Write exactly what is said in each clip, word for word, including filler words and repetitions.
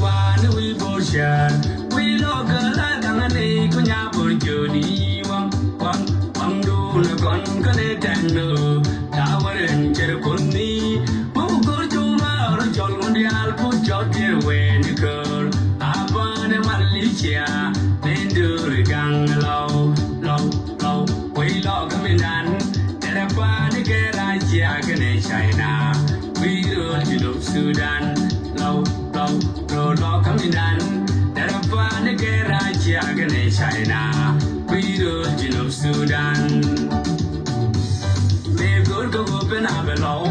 Wanɛ wi̱i̱ bo̱o̱r cäär wi̱i̱ lɔɔk kɛ la da̱ŋ ni ku nya bo̱o̱r jiöni waŋ waŋ waŋ duun kɔn kɛnɛ tɛŋ ni ɣöö ta̱a̱ wärɛ ni cär kuɔ̱n ni. Buk go̱r cu ma rɔ cɔl ŋun diaal ku cɔk tier wen kör a bänɛ mal i̱ cia ni döör gaŋ lɔw lɔw lɔw. Wec lɔk kä mindan derɛ pa̱a̱n kɛ Russia kɛnɛ China. Wi̱i̱ rööl Junub Sudan lɔw lɔw rööl lɔk kä mindan derɛ pa̱a̱n kɛ Russia kɛnɛ China. Wi̱i̱ rööl Junub Sudan. Mëë go̱o̱r kä ɣöö ben a bɛ lɔw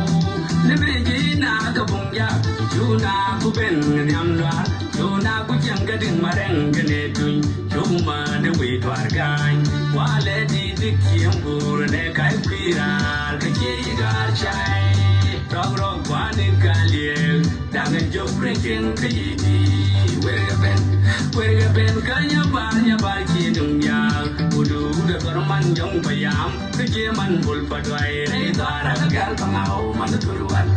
ni mëë ji̱ na kä buŋ jak cu na ku ben nhiam luaar. Cu na ku cieŋ kä di̱ŋ ma rɛŋ kɛnɛ tuny cu mään ni wi̱i̱ tuaar ga̱a̱ny. Walɛ di̱t di̱t cieŋ guur nɛ ka̱c kui̱ raar kä cie yi ga̱a̱r cay. Rɔk rɔk gua̱a̱n in ka liek da̱ŋ in jop rɛy cieŋ kä yi di̱i̱t. Werkɛ ben werkɛ ben kä nyabar nyabar ci duŋ jaak. Wut wut ɛ gɔr man jɔŋ payam kä cie man bul pa duay rɛy dhɔaar a kä gɛl pa ŋaw man thul wal.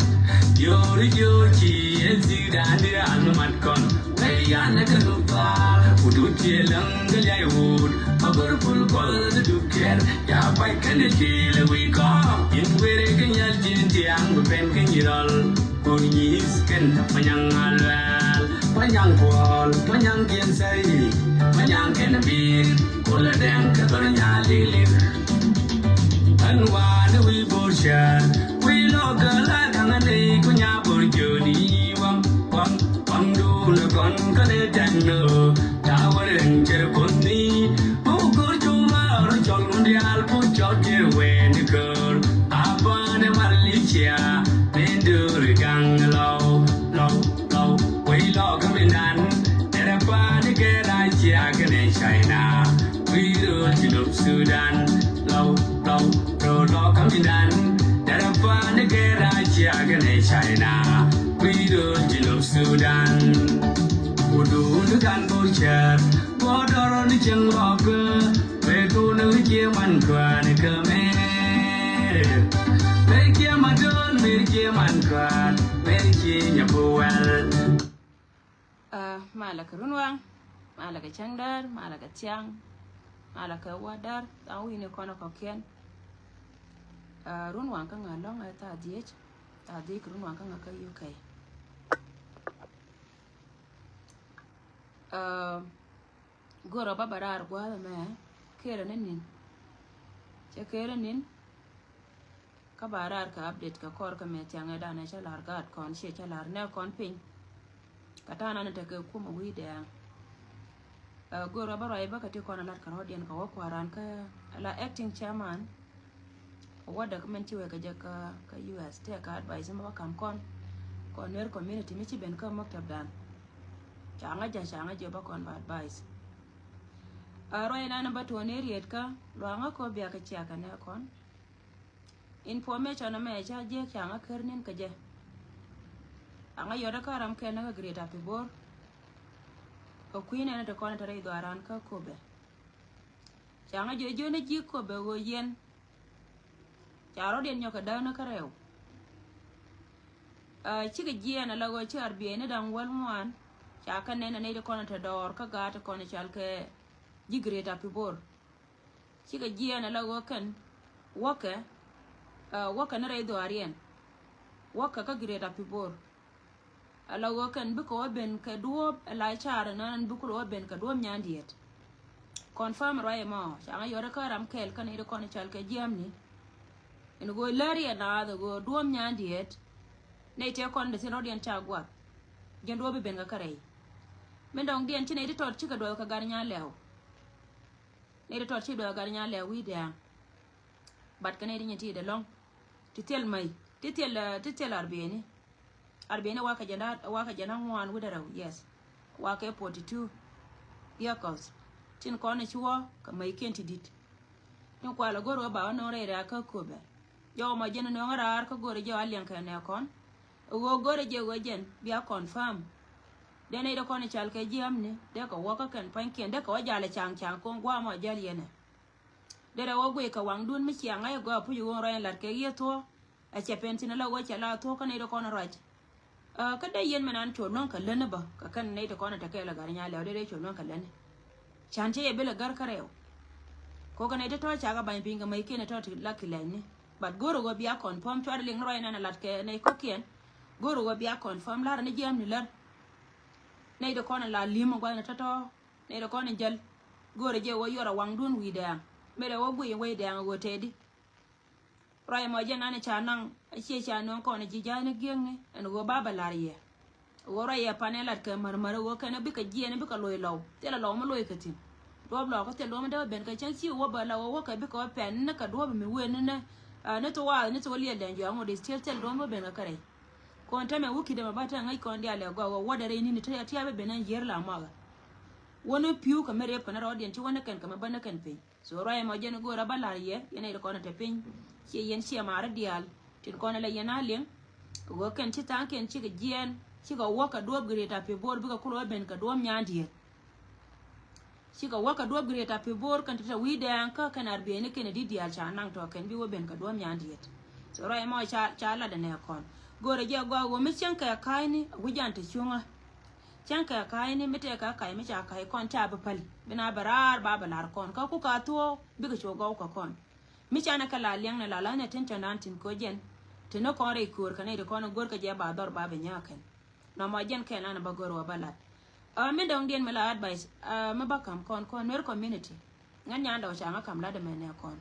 Diöör diöör ci ɛ dhikdan diaal mi mat kɔn. Wee yan kä luk dhɔaar ku dut ciɛ läŋ kä liay wut ma gör kul kɔl kä duk kɛr. Ca pac kɛn ɛ ti̱i̱l ɛ wi̱i̱ kɔn in weri kä nyal ji̱n tiaŋ bi pɛn kä nyi rɔl. Kun nyi̱i̱th kɛn Panyaŋ a luɛɛl Panyaŋ kuɔl Panyaŋ kiɛn thäi Panyaŋ kɛn bi̱i̱r. Kulɛ dɛŋ kä dhɔr nyal li̱li̱r. Ɛn wa̱a̱ ni wi̱i̱ bo̱o̱r cäär wi̱i̱ lɔɔk kɛ la da̱ŋ ni ku nya bo̱o̱r jiöni waŋ waŋ waŋ duun kɔn kä ni tɛŋ ni ɣöö ta̱a̱ wärɛ ni cär kuɔ̱n ni. Buk go̱r cu ma rɔ cɔl ŋun diaal ku cɔk tier wen kör a bänɛ mal i̱ cia ni döör gaŋ lɔw lɔw lɔw. Wec lɔk kä mindan derɛ pa̱a̱n kɛ Russia kɛnɛ China. Wi̱i̱ rööl Junub Sudan lɔw lɔw rööl lɔk kä mindan derɛ pa̱a̱n kɛ Russia kɛnɛ China. Wi̱i̱ rööl Junub Sudan. Wut wut kan go̱o̱r cäär go̱o̱r dɔr ni cieŋ rɔk. Wek wun wi cie man kuäär kä mëë mëë cie ma döör mëë cie man kuäär mëë cie nyɛ ku wɛl. Aa, malɛ kɛ runwaŋ, malɛ kɛ cäŋdäär, malɛ kɛ thiaŋ, malɛ kɛ wädäär, thaŋ wi̱i̱ni kɔn ɛ kɔ̱kiɛn. Aa, runwaŋ kä ŋa̱ lɔ̱ŋ ɛ tha̱a̱ dhiec, tha̱a̱ dhiec kɛ runwaŋ kä ŋa̱ kä U K. Aa, go̱rä ba ba raar gua̱a̱th ɛmɛ kerɛ ni ni̱n. Cɛ kerɛ ni̱n. Kä ba raar kɛ update kɛ kɔr kä mɛ thiaŋɛ danɛ cä la̱r gaat kɔn ciɛ cä la̱r nɛ kɔn piny. Kä ta̱a̱ nan tekɛ kumɛ wi̱i̱ dɛɛŋ. Ɛ, go̱o̱r ɣä bä ruac bä kɛ ti kɔn a lat kɛ rɔ̱diɛn kɛ wä kua̱ran kä la acting chairman. Wä däk mɛn ci wek kɛ jɛ kä, kä U S tɛk kä advice mɛ bä kam kɔn. Kɔn ner community mi ci ben kä maktab dan. Ca ŋä jɛ, ca ŋä jɛ bä kɔn bä advice. Ɛ, ruac nan bä tuɔn ner yet kä luaŋä kɔ bia kɛ cia kɛ nɛ kɔn. Information ɛmɛ ca jiɛk ca ŋä ker ni̱n kä jɛ. Aŋä yɔt kä ram kɛn kä Greater Pibor. Kɛ kui̱n ɛn te kɔn te rɛy dhɔaran kä Kobɛ. Ca ŋä jiök jiök ni ji̱ Kobɛ ɣöö yɛn. Ca rɔ̱diɛn nyɔk kɛ däk ni kä rɛw. Ɛ, cikɛ jiɛɛn ala ɣöö ci arbiɛni da̱ŋ wäl ŋuan. Ca kɛ nɛn ɛ nɛy ti kɔn te dɔɔr kä gaat ti kɔn cal kɛ ji̱ Greater Pibor. Cikɛ jiɛɛn ala ɣöö kɛn wäkɛ, ɛ, wäkɛ ni rɛy dhɔaariɛn. Wäkɛ kä Greater Pibor. Ala ɣöö kɛn bikɛ wä ben kɛ duɔ̱ɔ̱p ala car ɛnɔn ɛn bikɛ wä ben kɛ duɔ̱ɔ̱p nyandiɛt. Confirm ruac ɛmɔ ca ŋä yɔt kä ram kɛl kä nɛy ti kɔn cal kɛ jiäämni. Ɛn ɣöö läriɛn naath ɛ ɣöö duɔ̱ɔ̱p nyandiɛt. Nɛy tëë kɔn dee thi̱n rɔ̱diɛn ca guath. Jɛn duɔ̱ɔ̱p bi ben kɛ kärɛy. Min dɔ̱ŋdiɛn ci nɛy ti tɔt cikɛ duɔth kɛ gat nyan lɛw. Nɛy ti tɔt ci duɔth kɛ gat nyan lɛw wi̱i̱ dɛ̈ɛ̈ŋ. But kɛ nɛy ti nyin ti dee lɔ̱ŋ. Ti thil mäc. Ti thil, ɛ, ti thil arbiɛni. Arbiɛni wakɛ jɛn da̱a̱, wakɛ jɛn da̱a̱ ŋuan wi̱cdɛ rɛw, yes. Wakɛ forty two vehicles. Tin kɔn i̱ cuɔ kɛ mäckiɛn ti di̱t. Tin kualɛ go̱r ɣä ba ɣä nöŋ rɛy rɛ̈ɛ̈k kä Köpɛ. Jɔk mɔ jɛn nöŋ raar kä go̱r jɛ ɣä liɛŋ kɛ nɛ kɔn. Ɣöö go̱r jɛ ɣöö jɛn bia confirm. Dee nɛy dee kɔn i̱ cal kɛ jiäämni dee kɛ wä kä kɛn pa̱nykiɛn dee kɛ wä jalɛ ca̱ŋ ca̱ŋ ko̱ŋ gua̱a̱ mɔ jäl yɛnɛ. Derɛ wä guic kɛ waŋdun mi ciaŋ ŋa̱c ɛ gɔaa puc ɣöö rɔy in lat kɛ yiëë thuɔ̱ɔ̱. Ɛ cɛ pen thin ala ɣöö cɛ la thuɔ̱ɔ̱ kä nɛy ti kɔn ruac. Kä dee yɛn mɛ nan cuɔ luäŋ kɛ läni bä kɛ kɛn nɛy ti kɔn ɛ tekɛ lɛ gat nya lɛw dee dee cuɔ luäŋ kɛ läni. Can cɛ yɛ bi lɛ gär kä rɛw. Kokɛ nɛy ti tɔ̱ cakɛ bany piny kɛ mɛy kiɛn tɔ̱ ti la ki lɛny ni. But go̱o̱r ɛ ɣöö bia confirm cuarɛ liŋ ni ruac nɛn ɛ lat kɛ nɛy kɔ̱kiɛn. Go̱o̱r ɛ ɣöö bia confirm lar ni jiɛm ni lär. Nɛy ti kɔn ɛ la li̱m ɛ gua̱th ni tɔ̱tɔ̱. Nɛy ti kɔn ɛ jäl. Go̱o̱r ɛ jɛ ɣöö yuɔr ɛ waŋdun wi̱i̱ dɛɛŋ. Mëë dɛ ɣöö guiy in wec dɛɛŋ ɛ ɣöö tɛɛdi. Ruac ɛmɔ jɛn an ca naŋ a ciɛ ca nööŋ kɔn a ji̱ ja̱a̱n a giäkni ɛn ɣöö ba bɛ la̱r yɛ. Ɣöö ruac yɛ pan ɛ lat kɛ märmär ɣöö kɛn a bikɛ jiɛɛn a bikɛ loc lɔw thilɛ lɔw mi loc kɛ thi̱n. Duɔ̱ɔ̱p lɔɔkä thil duɔ̱ɔ̱p mi dee wä ben kɛ cäŋ ci wä bɛ la ɣöö wä kɛ bikɛ wä pɛn ni kɛ duɔ̱ɔ̱p mi wen ni ni ni thok waath ni thok liɛl dɛn jɔaŋ ɣöö dee thil thil duɔ̱ɔ̱p mi wä ben kɛ kɛ rɛy. Kɔn tɛmɛ wä ki̱t ɛmɛ ba te ŋäc kɔn diaal ɛ gɔaa ɣöö wä dee rɛy ni̱n ti ti a bɛ ben ɛn yiër la muakä. Wä ni pi̱w kɛ mi rep kɛ ni rɔɔdiɛn ci wä ni kɛn kɛ mi bä ni kɛn piny. So ruac ɛmɔ jɛn go̱o̱rä bä la̱r yɛ yɛn nɛy ti kɔn ɛ te piny. Ciɛ yɛn ciɛ ma̱a̱r diaal tin kɔn ɛ la yɛn a liŋ. Kɛ ɣöö kɛn ci tha̱a̱ŋkiɛn cikɛ jiɛɛn cikɛ wä kɛ duɔ̱ɔ̱p Greater Pibor bikɛ kulɛ wä ben kɛ duɔ̱ɔ̱p Nyandiɛt. Cikɛ wä kɛ duɔ̱ɔ̱p Greater Pibor kɛn ti te wi̱i̱ dɛɛŋ kä kɛn ar bieyni kɛn ɛ di̱t diaal ca naŋ tɔ̱ kɛn bi wä ben kɛ duɔ̱ɔ̱p Nyandiɛt. So ruac ɛmɔ ca ca lat ɛnɛ kɔn. Go̱o̱rä jɛ gɔaa ɣöö mi cäŋ kɛ ka̱a̱cni a wi̱c an te cuŋä. Cäŋ kɛ ka̱a̱cni mi tëëkɛ ka̱c mi ca ka̱c kɔn ca bi päl bi na bɛ raar ba bɛ la̱r kɔn kä ku ka thuɔ̱ɔ̱k bikɛ cu gɔw kɛ kɔn. Mi canɛ kɛ la liɛŋnɛ la la̱thni tin cɔndan tin koc jɛn. Ti ni kɔn rɛy köör kɛ nɛy ti kɔn in go̱rkɛ jɛ ba dhɔr ba bɛ nyääk kɛn. Nɔmɔ jɛn kɛn an bä go̱r wä bä lat. Ɛ mi dɔ̱ŋdiɛn mi la advice ɛ mi bä ka̱m kɔn kɔn Nuer community. Ŋän nyan dɔ̱ŋ ca ŋä ka̱m lat ɛmɛ nɛ kɔn.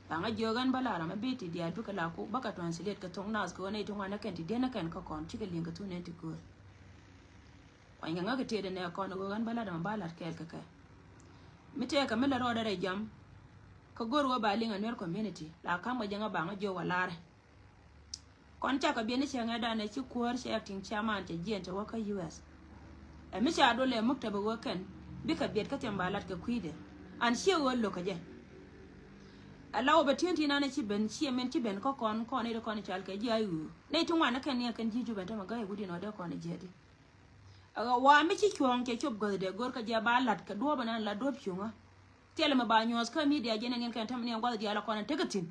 Ca ŋä jiök ɣän bä lat ram mi bi ti diaal bikɛ la ku bä kɛ translate kɛ thoŋ nath kɛ ɣän nɛy ti ŋuan ni kɛn ti diɛn ni kɛn kä kɔn cikɛ liŋ kɛ thun nɛn ti köör. Kuany kɛ ŋäk kɛ tiɛɛt ɛnɛ kɔn ɛ ɣöö ɣän bä lat ɛmɛ ba lat kɛɛl kɛ kɛ. Mi tëëkɛ mi lät rɔɔdɛ rɛy jam. Kä go̱r ɣöö ba liŋ ɛ Nuer community la ka̱m kɛ jɛ ŋä ba ŋä jiök wä la̱rɛ. Kɔn cakɛ biɛn ni cäŋɛ danɛ ci kuäär cɛ acting chairman cɛ jiɛn cɛ wä kä U S. Ɛ mi ca dolɛ muktab ɛ ɣöö kɛn bikɛ biɛt kä thiɛm ba lat kɛ kui̱dɛ. An ciɛ ɣöö lo̱k kɛ jɛ. Ɛ la wä bɛ ti̱en ti̱n anɛ ci ben ciɛ min ci ben kä kɔn kɔn i̱ ti kɔn i̱ cal kɛ ji̱ ay ɣöö nɛy ti ŋuan ni kɛn ni ɛ kɛn ji̱ Jubɛ tämɛ gäi wut in ɔ dee kɔn i̱ jiɛt i̱. Ɛ ɣä wa mi ci cuɔ̱ɔ̱ŋ cɛ cop gäthdɛ go̱rkä jɛ ba la̱t kɛ duɔ̱ɔ̱p ɛn an la duɔ̱ɔ̱p cuŋä. Thilɛ mi ba nyuɔ̱th kä midia jɛn ɛn yɛn kɛn täm ni ɛn gua̱th diaal ɛ kɔn ɛn tekɛ thi̱n.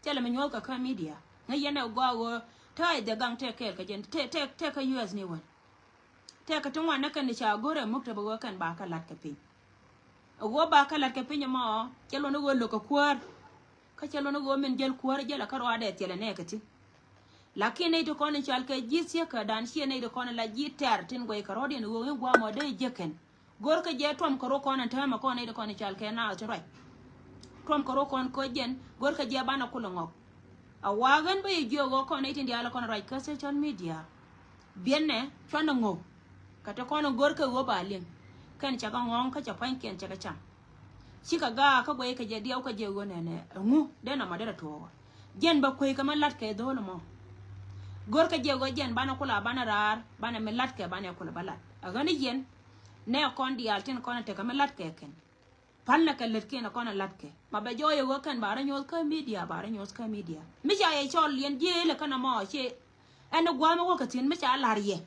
Thilɛ mi nyuɔ̱th kɛ kä midia ŋäc yɛn ɛ gɔaa ɣöö te a i̱ dhɛ gaŋ tɛk kɛɛl kɛ jɛn tɛk tɛk tɛk kä U S ni wän. Tɛk kɛ ti ŋuan ni kɛn ni ca go̱r ɛ muktab ɛ ɣöö kɛn ba kä la̱t kɛ piny. Ɛ ɣöö ba kä la̱t kɛ piny ɛmɔ cɛ luɔ̱n ɛ ɣöö lo̱k kɛ kuäär. Kä cɛ luɔ̱n ɛ ɣöö min jäl kuäär jäl ɛ kä ruaadɛ thilɛ nɛɛkɛ thi̱n. Lakin nɛy ti kɔn in cɔal kɛ ji̱ thiekä dan ciɛ nɛy ti kɔn in la ji̱ tɛr tin guɛy kɛ rɔ̱diɛn ɣöö in gua̱a̱mɔ dee jiäk kɛn. Go̱rkä jɛ tuɔm kɛ rok kɔn in täämɛ kɔn nɛy ti kɔn in cɔal kɛ naath ti ruac. Tuɔm kɛ rok kɔn koc jɛn go̱rkä jɛ banɛ kulɛ ŋɔk. A wa̱a̱ ɣän bä yɛ jiök ɣöö kɔn nɛy tin diaal kɔn ruac kä social media. Biɛnɛ cuanɛ ŋɔk. Kɛ ti kɔn in go̱rkä ɣöö ba liŋ. Kɛn cɛ kɛ ŋɔ̱ɔ̱ŋ kä cɛ pua̱nykiɛn cɛ kɛ cam. Cikɛ gaak kä guɛy kɛ jɛ diɛw kä jɛ ɣöö nɛnɛ ɛŋu dee nɔmɔ derɛ tuɔɔk. Jɛn bɛ kueykɛ mi latkɛ dho̱o̱l ɛmɔ. Go̱rkɛ jɛ ɣöö jɛn banɛ kula banɛ raar banɛ mi latkɛ banɛ kula bä lat ɛ ɣän i̱ yɛn. Nɛ kɔn diaal tin kɔn ɛ tekɛ mi latkɛ kɛn. Pälnɛ kɛ lätkiɛn ɛ kɔn ɛ latkɛ ma bɛ jɔɔyɛ ɣöö kɛn ba rɔ nyuɔ̱th kä midia ba rɔ nyuɔ̱th kä midia. Mi ca yɛ cɔl yɛn jiëëlɛ kä nɔmɔ ciɛ ɛn ɛ gua̱a̱m ɛ wäkɛ thi̱n mi ca la̱r yɛ.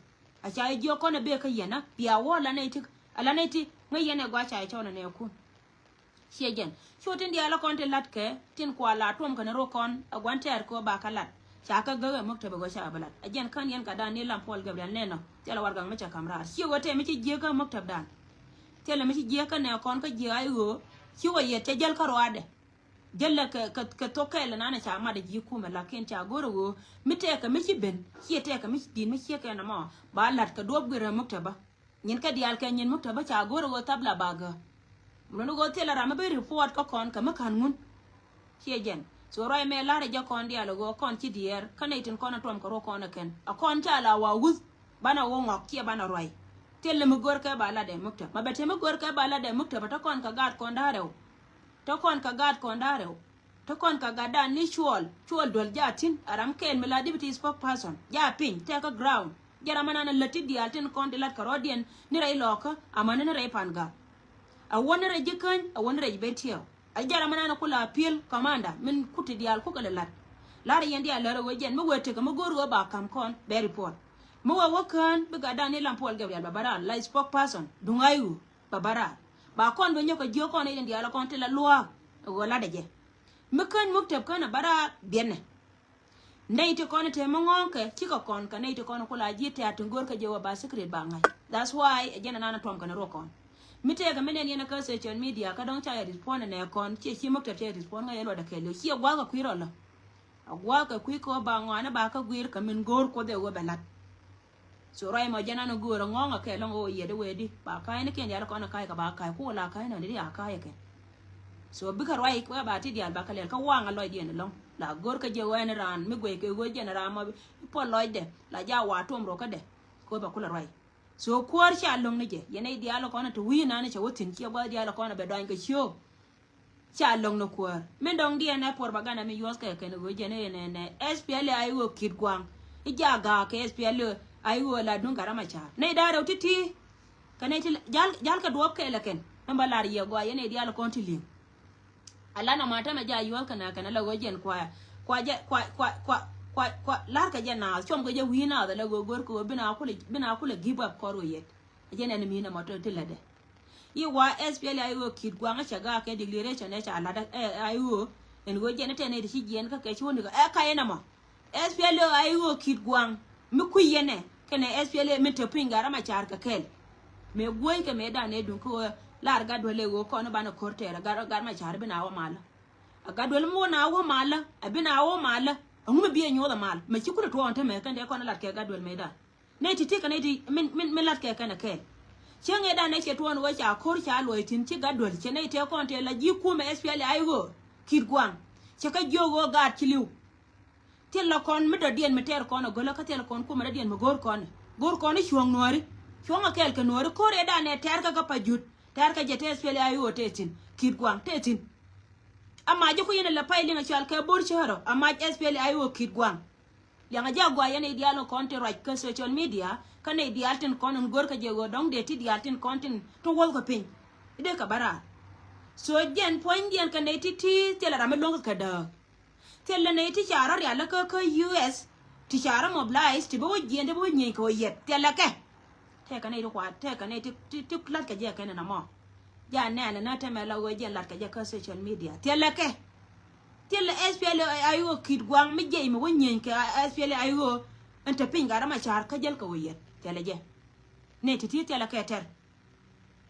A ca yɛ jiök kɔn ɛ bee kä yɛn ɛ bia wä la nɛy ti a la nɛy ti ŋäc yɛn ɛ gua̱a̱ ca yɛ cɔl ɛ nɛɛkun. Ciɛ jɛn cu tin diaal kɔn ti latkɛ tin kua la tuɔm kɛn rok kɔn a gua̱n tɛɛr kɛ ɣöö ba kä lat. Ca kä gäk ɛ muktab ɛ ɣöö ca bi lat a jɛn kän yɛn ka dan ni lam Puɔl Gabriel nɛn ɔ thilɛ warɛgak mi ca ka̱m raar ciɛ ɣöö tɛm mi ci jiäk kä muktab dan. Thilɛ mi ci jiäk kä nɛ kɔn kä jiäk a i̱ ɣöö ci wä yɛt cɛ jäl kä ruaadɛ. Jäl lɛ kɛ kɛ thok kɛɛl ɛnan ɛ ca mat ɛ ji̱ kumɛ lakin ca go̱r ɛ ɣöö mi tɛɛkɛ mi ci ben ciɛ tɛɛkɛ mi ci di̱t mi ciɛ kɛn ɛmɔ ba lat kɛ duɔ̱p guir ɛ muktab bä. Nyin kɛ diaal kɛ nyin muktab bä ca go̱r ɛ ɣöö thap la ba gä. Mun ɣöö thilɛ ram mi ben report kä kɔn kɛ mi ka̱n ŋun. Ciɛ jɛn so ruac mɛ la̱rä jɛ kɔn diaal ɛ ɣöö kɔn ci diɛɛr kä nɛy tin kɔn ɛ tuɔm kɛ ruɔ̱ kɔn ɛ kɛn a kɔn ca la wa wuth. Banɛ ɣöö ŋɔk ciɛ banɛ ruac. Thilɛ mi go̱r kɛ ba lat ɛ muktab ma bɛ te mi go̱r kɛ ba lat ɛ muktab ɛ te kɔn kɛ gaat kɔn da̱rɛw. Te kɔn kɛ gaat kɔn da̱rɛw. Te kɔn kɛ gatdan ni cuɔl cuɔl duel ja thi̱n a ram kɛɛl mi la deputy spokesperson ja piny tɛkä ground. Jɛ ram anan a lät ti diaal tin kɔn ti lat kɛ rɔɔdiɛn ni rɛy lɔɔkä amäni ni rɛy pan gak. A wä ni rɛy ji̱ käny a wä ni rɛy ji̱ ben tiɛɛw a jɛ ram anan a kula piël commander min kuti diaal kukɛ lɛ lat. Lar yɛn diaal lär a wee jɛn mi wee tekɛ mi go̱o̱r wee ba ka̱m kɔn bɛ report. Mi wee wä kään bi gatdan ni lam Puɔl Gabriel ba ba raar la spokesperson duŋ a i̱ ɣöö ba ba raar. Ba kɔn bi nyɔk kɛ jiök kɔn i̱ diaal kɔn ti la luaak ɛ ɣöö latdɛ jɛ. Mi kän muktab kän a bä raar biɛnɛ. Nɛy ti kɔn te mi ŋɔ̱ɔ̱ŋkɛ cikɛ kɔn kɛ nɛy ti kɔn kula ji̱ tɛ̈r tin go̱o̱rkɛ jɛ wä ba secret ba ŋa̱c. That's why ɛ jɛn ɛnan ɛ tuɔm kɛn ruɔk kɔn. Mi tëëkɛ mi nɛn yɛn kä social media kä dɔ̱ŋ ca yɛ respond nɛ kɔn ciɛ ci muk tɛp ca yɛ respond ŋa̱c yɛ luɔt ɛ kɛɛliw ciɛ gua̱a̱k ɛ kui̱ rɔlä. A gua̱a̱k ɛ kui̱ kɛ wä ba ŋɔanɛ ba kä gui̱i̱r kɛ min go̱o̱r Kuoth ɛ wä bɛ la̱t. So ruac mɔ jɛn an go̱o̱r ŋɔ̱ŋ a kɛ lɔŋ ɣöö yɛt iwee di ba ka̱a̱c ni kiɛn diaal kɔn a ka̱a̱c kɛ ba ka̱a̱c ku la ka̱a̱c nɔni di a ka̱a̱c ɛ kɛn. So bikɛ ruac wä ba ti diaal ba kɛ lɛl kä waŋ a lɔcdiɛn ɛlɔŋ la go̱o̱r kä jɛ wä ɛn raan mi guɛc kɛ ɣöö jɛn raan mɔ bi puɔl lɔcdɛ la ja wa tuɔm ruɔkädɛ. Kɛ ɣöö ba kulɛ ruac. So kuäär ca lo̱ŋ ni jɛ yɛn nɛy diaal kɔn a te wi̱i̱ nani cɛ wä thi̱n ciɛ gua̱th diaal kɔn a bɛ dɔany kɛ cio̱o̱k. Ca lo̱ŋ ni kuäär min dɔ̱ŋ diɛn ɛ propaganda mi yuɔth kɛ kɛn ɣöö jɛn ɛ nɛ nɛ S P L A I ɣöö ki̱t gua̱a̱ŋ. I̱ ja ga̱a̱ kɛ S P L A I ɣöö la duŋ Gat Macar nɛy da̱a̱ rɛw ti̱ti̱. Kɛ nɛy ti jal jal kɛ duɔ̱ɔ̱p kɛɛl ɛ kɛn ɛn ba lar yɛ gɔaa yɛn nɛy diaal kɔn ti li̱ŋ. A lan a ma tämɛ ja yuɔth kɛn ɛ kɛn ɛ la ɣöö jɛn kua kua jɛ kua kua kua kua kua lar kɛ jɛ naath cuɔm kɛ jɛ wi̱i̱ naath ɛ la ɣöö go̱r kɛ ɣöö bin a kulɛ bin a kulɛ give up kɔr ɣöö yɛt. Ɛ jɛn ɛn mi̱i̱n ɛmɔ ti lätdɛ. I̱ wa S P L A I ɣöö ki̱t gua̱a̱ŋ cɛ gaak kɛ declaration ɛ ca la̱t ɛ I O. Ɛn ɣöö jɛn ɛ tɛn ɛ ti ci jiɛn kä kɛ ci wä ni kɛ ɛ ka yɛn ɛmɔ. S P L A I ɣöö ki̱t gua̱a̱ŋ mi kui̱ yɛn ɛ kɛnɛ S P L A min te piny Gat Macar kɛ kɛl. Mëë guäc kɛ mëë dan ɛ duŋ kä ɣöö lar Gat Duel ɛ ɣöö kɔn banɛ ko̱r tɛɛr ɛ Gat Gat Macar bi na wä malä. Ɛ Gat Duel mi wä na wä malä ɛ bi na wä malä. Ɛŋu mi bi ɛ nyuɔth ɛ mal mɛ ci kulɛ tuɔɔk ɛn te mɛ kɛn dee kɔn ɛ lat kɛ Gat Duel mëë dan. Nɛy ti̱ti̱ kɛ nɛy ti min min min lat kɛ kɛn ɛ kɛɛl. Cieŋ ëë dan nɛ ciɛ tuɔɔn ɣöö ca ko̱r ca luɔc thi̱n ci Gat Duel ciɛ nɛy tëë kɔn tëë la ji̱ kumɛ S P L A I ɣöö ki̱t gua̱a̱ŋ. Cɛ kɛ jiök ɣöö gaat ci li̱w. Thil la kɔn mi dɔ̱diɛn mi tɛɛr kɔn ɛ gölä kä thil kɔn kumɛ dɔ̱diɛn mi go̱o̱r kɔn ɛ go̱o̱r kɔn ɛ cuɔ̱ɔ̱ŋ nuääri. Cuɔ̱ŋ ɛ kɛɛl kɛ nuääri ko̱r ëë dan nɛ tɛɛr kɛ kä pa jut tɛɛr kɛ jɛ tëë S P L A I ɣöö tëë thi̱n ki̱t gua̱a̱ŋ tëë thi̱n. Ama ji̱ ku yɛn ɛ lɛ pay liŋ ɛ cual kɛ bo̱r cäärä ama S P L A I ɣöö ki̱t gua̱a̱ŋ. Liaŋ a ji̱ a gɔaa yɛn nɛy diaal in kɔn tin ruac kä social media kä nɛy diaal tin kɔn in go̱r kä jɛ ɣöö dɔ̱ŋ dee ti diaal tin kɔn tin ti wuɔth kɛ piny. I̱ dee kɛ bä raar. So jɛn puɔ̱nydiɛn kɛ nɛy ti ti thilɛ ram mi luäŋ kä kɛ dääk. Thilɛ nɛy ti ca rɔ rial kä kä U S ti ca rɔ mobilize ti bi wä jiɛn ti bi wä nyieny kɛ wä yɛt thilɛ kɛ. Tɛkɛ nɛy ti kuat tɛkɛ nɛy ti ti ti lat kɛ jɛ kɛn ɛn ɛmɔ. Ja nɛn ɛn ɛ tɛmɛ la ɣöö jɛn lat kɛ jɛ kä social media thilɛ kɛ. Thilɛ S P L A I ɣöö ki̱t gua̱a̱ŋ mi jiɛc mi wä nyieny kɛ S P L A I ɣöö ɛn te piny Gat Macar kä jäl kɛ wä yɛt thilɛ jɛ. Nɛy ti̱ti̱ thilɛ kɛ tɛr.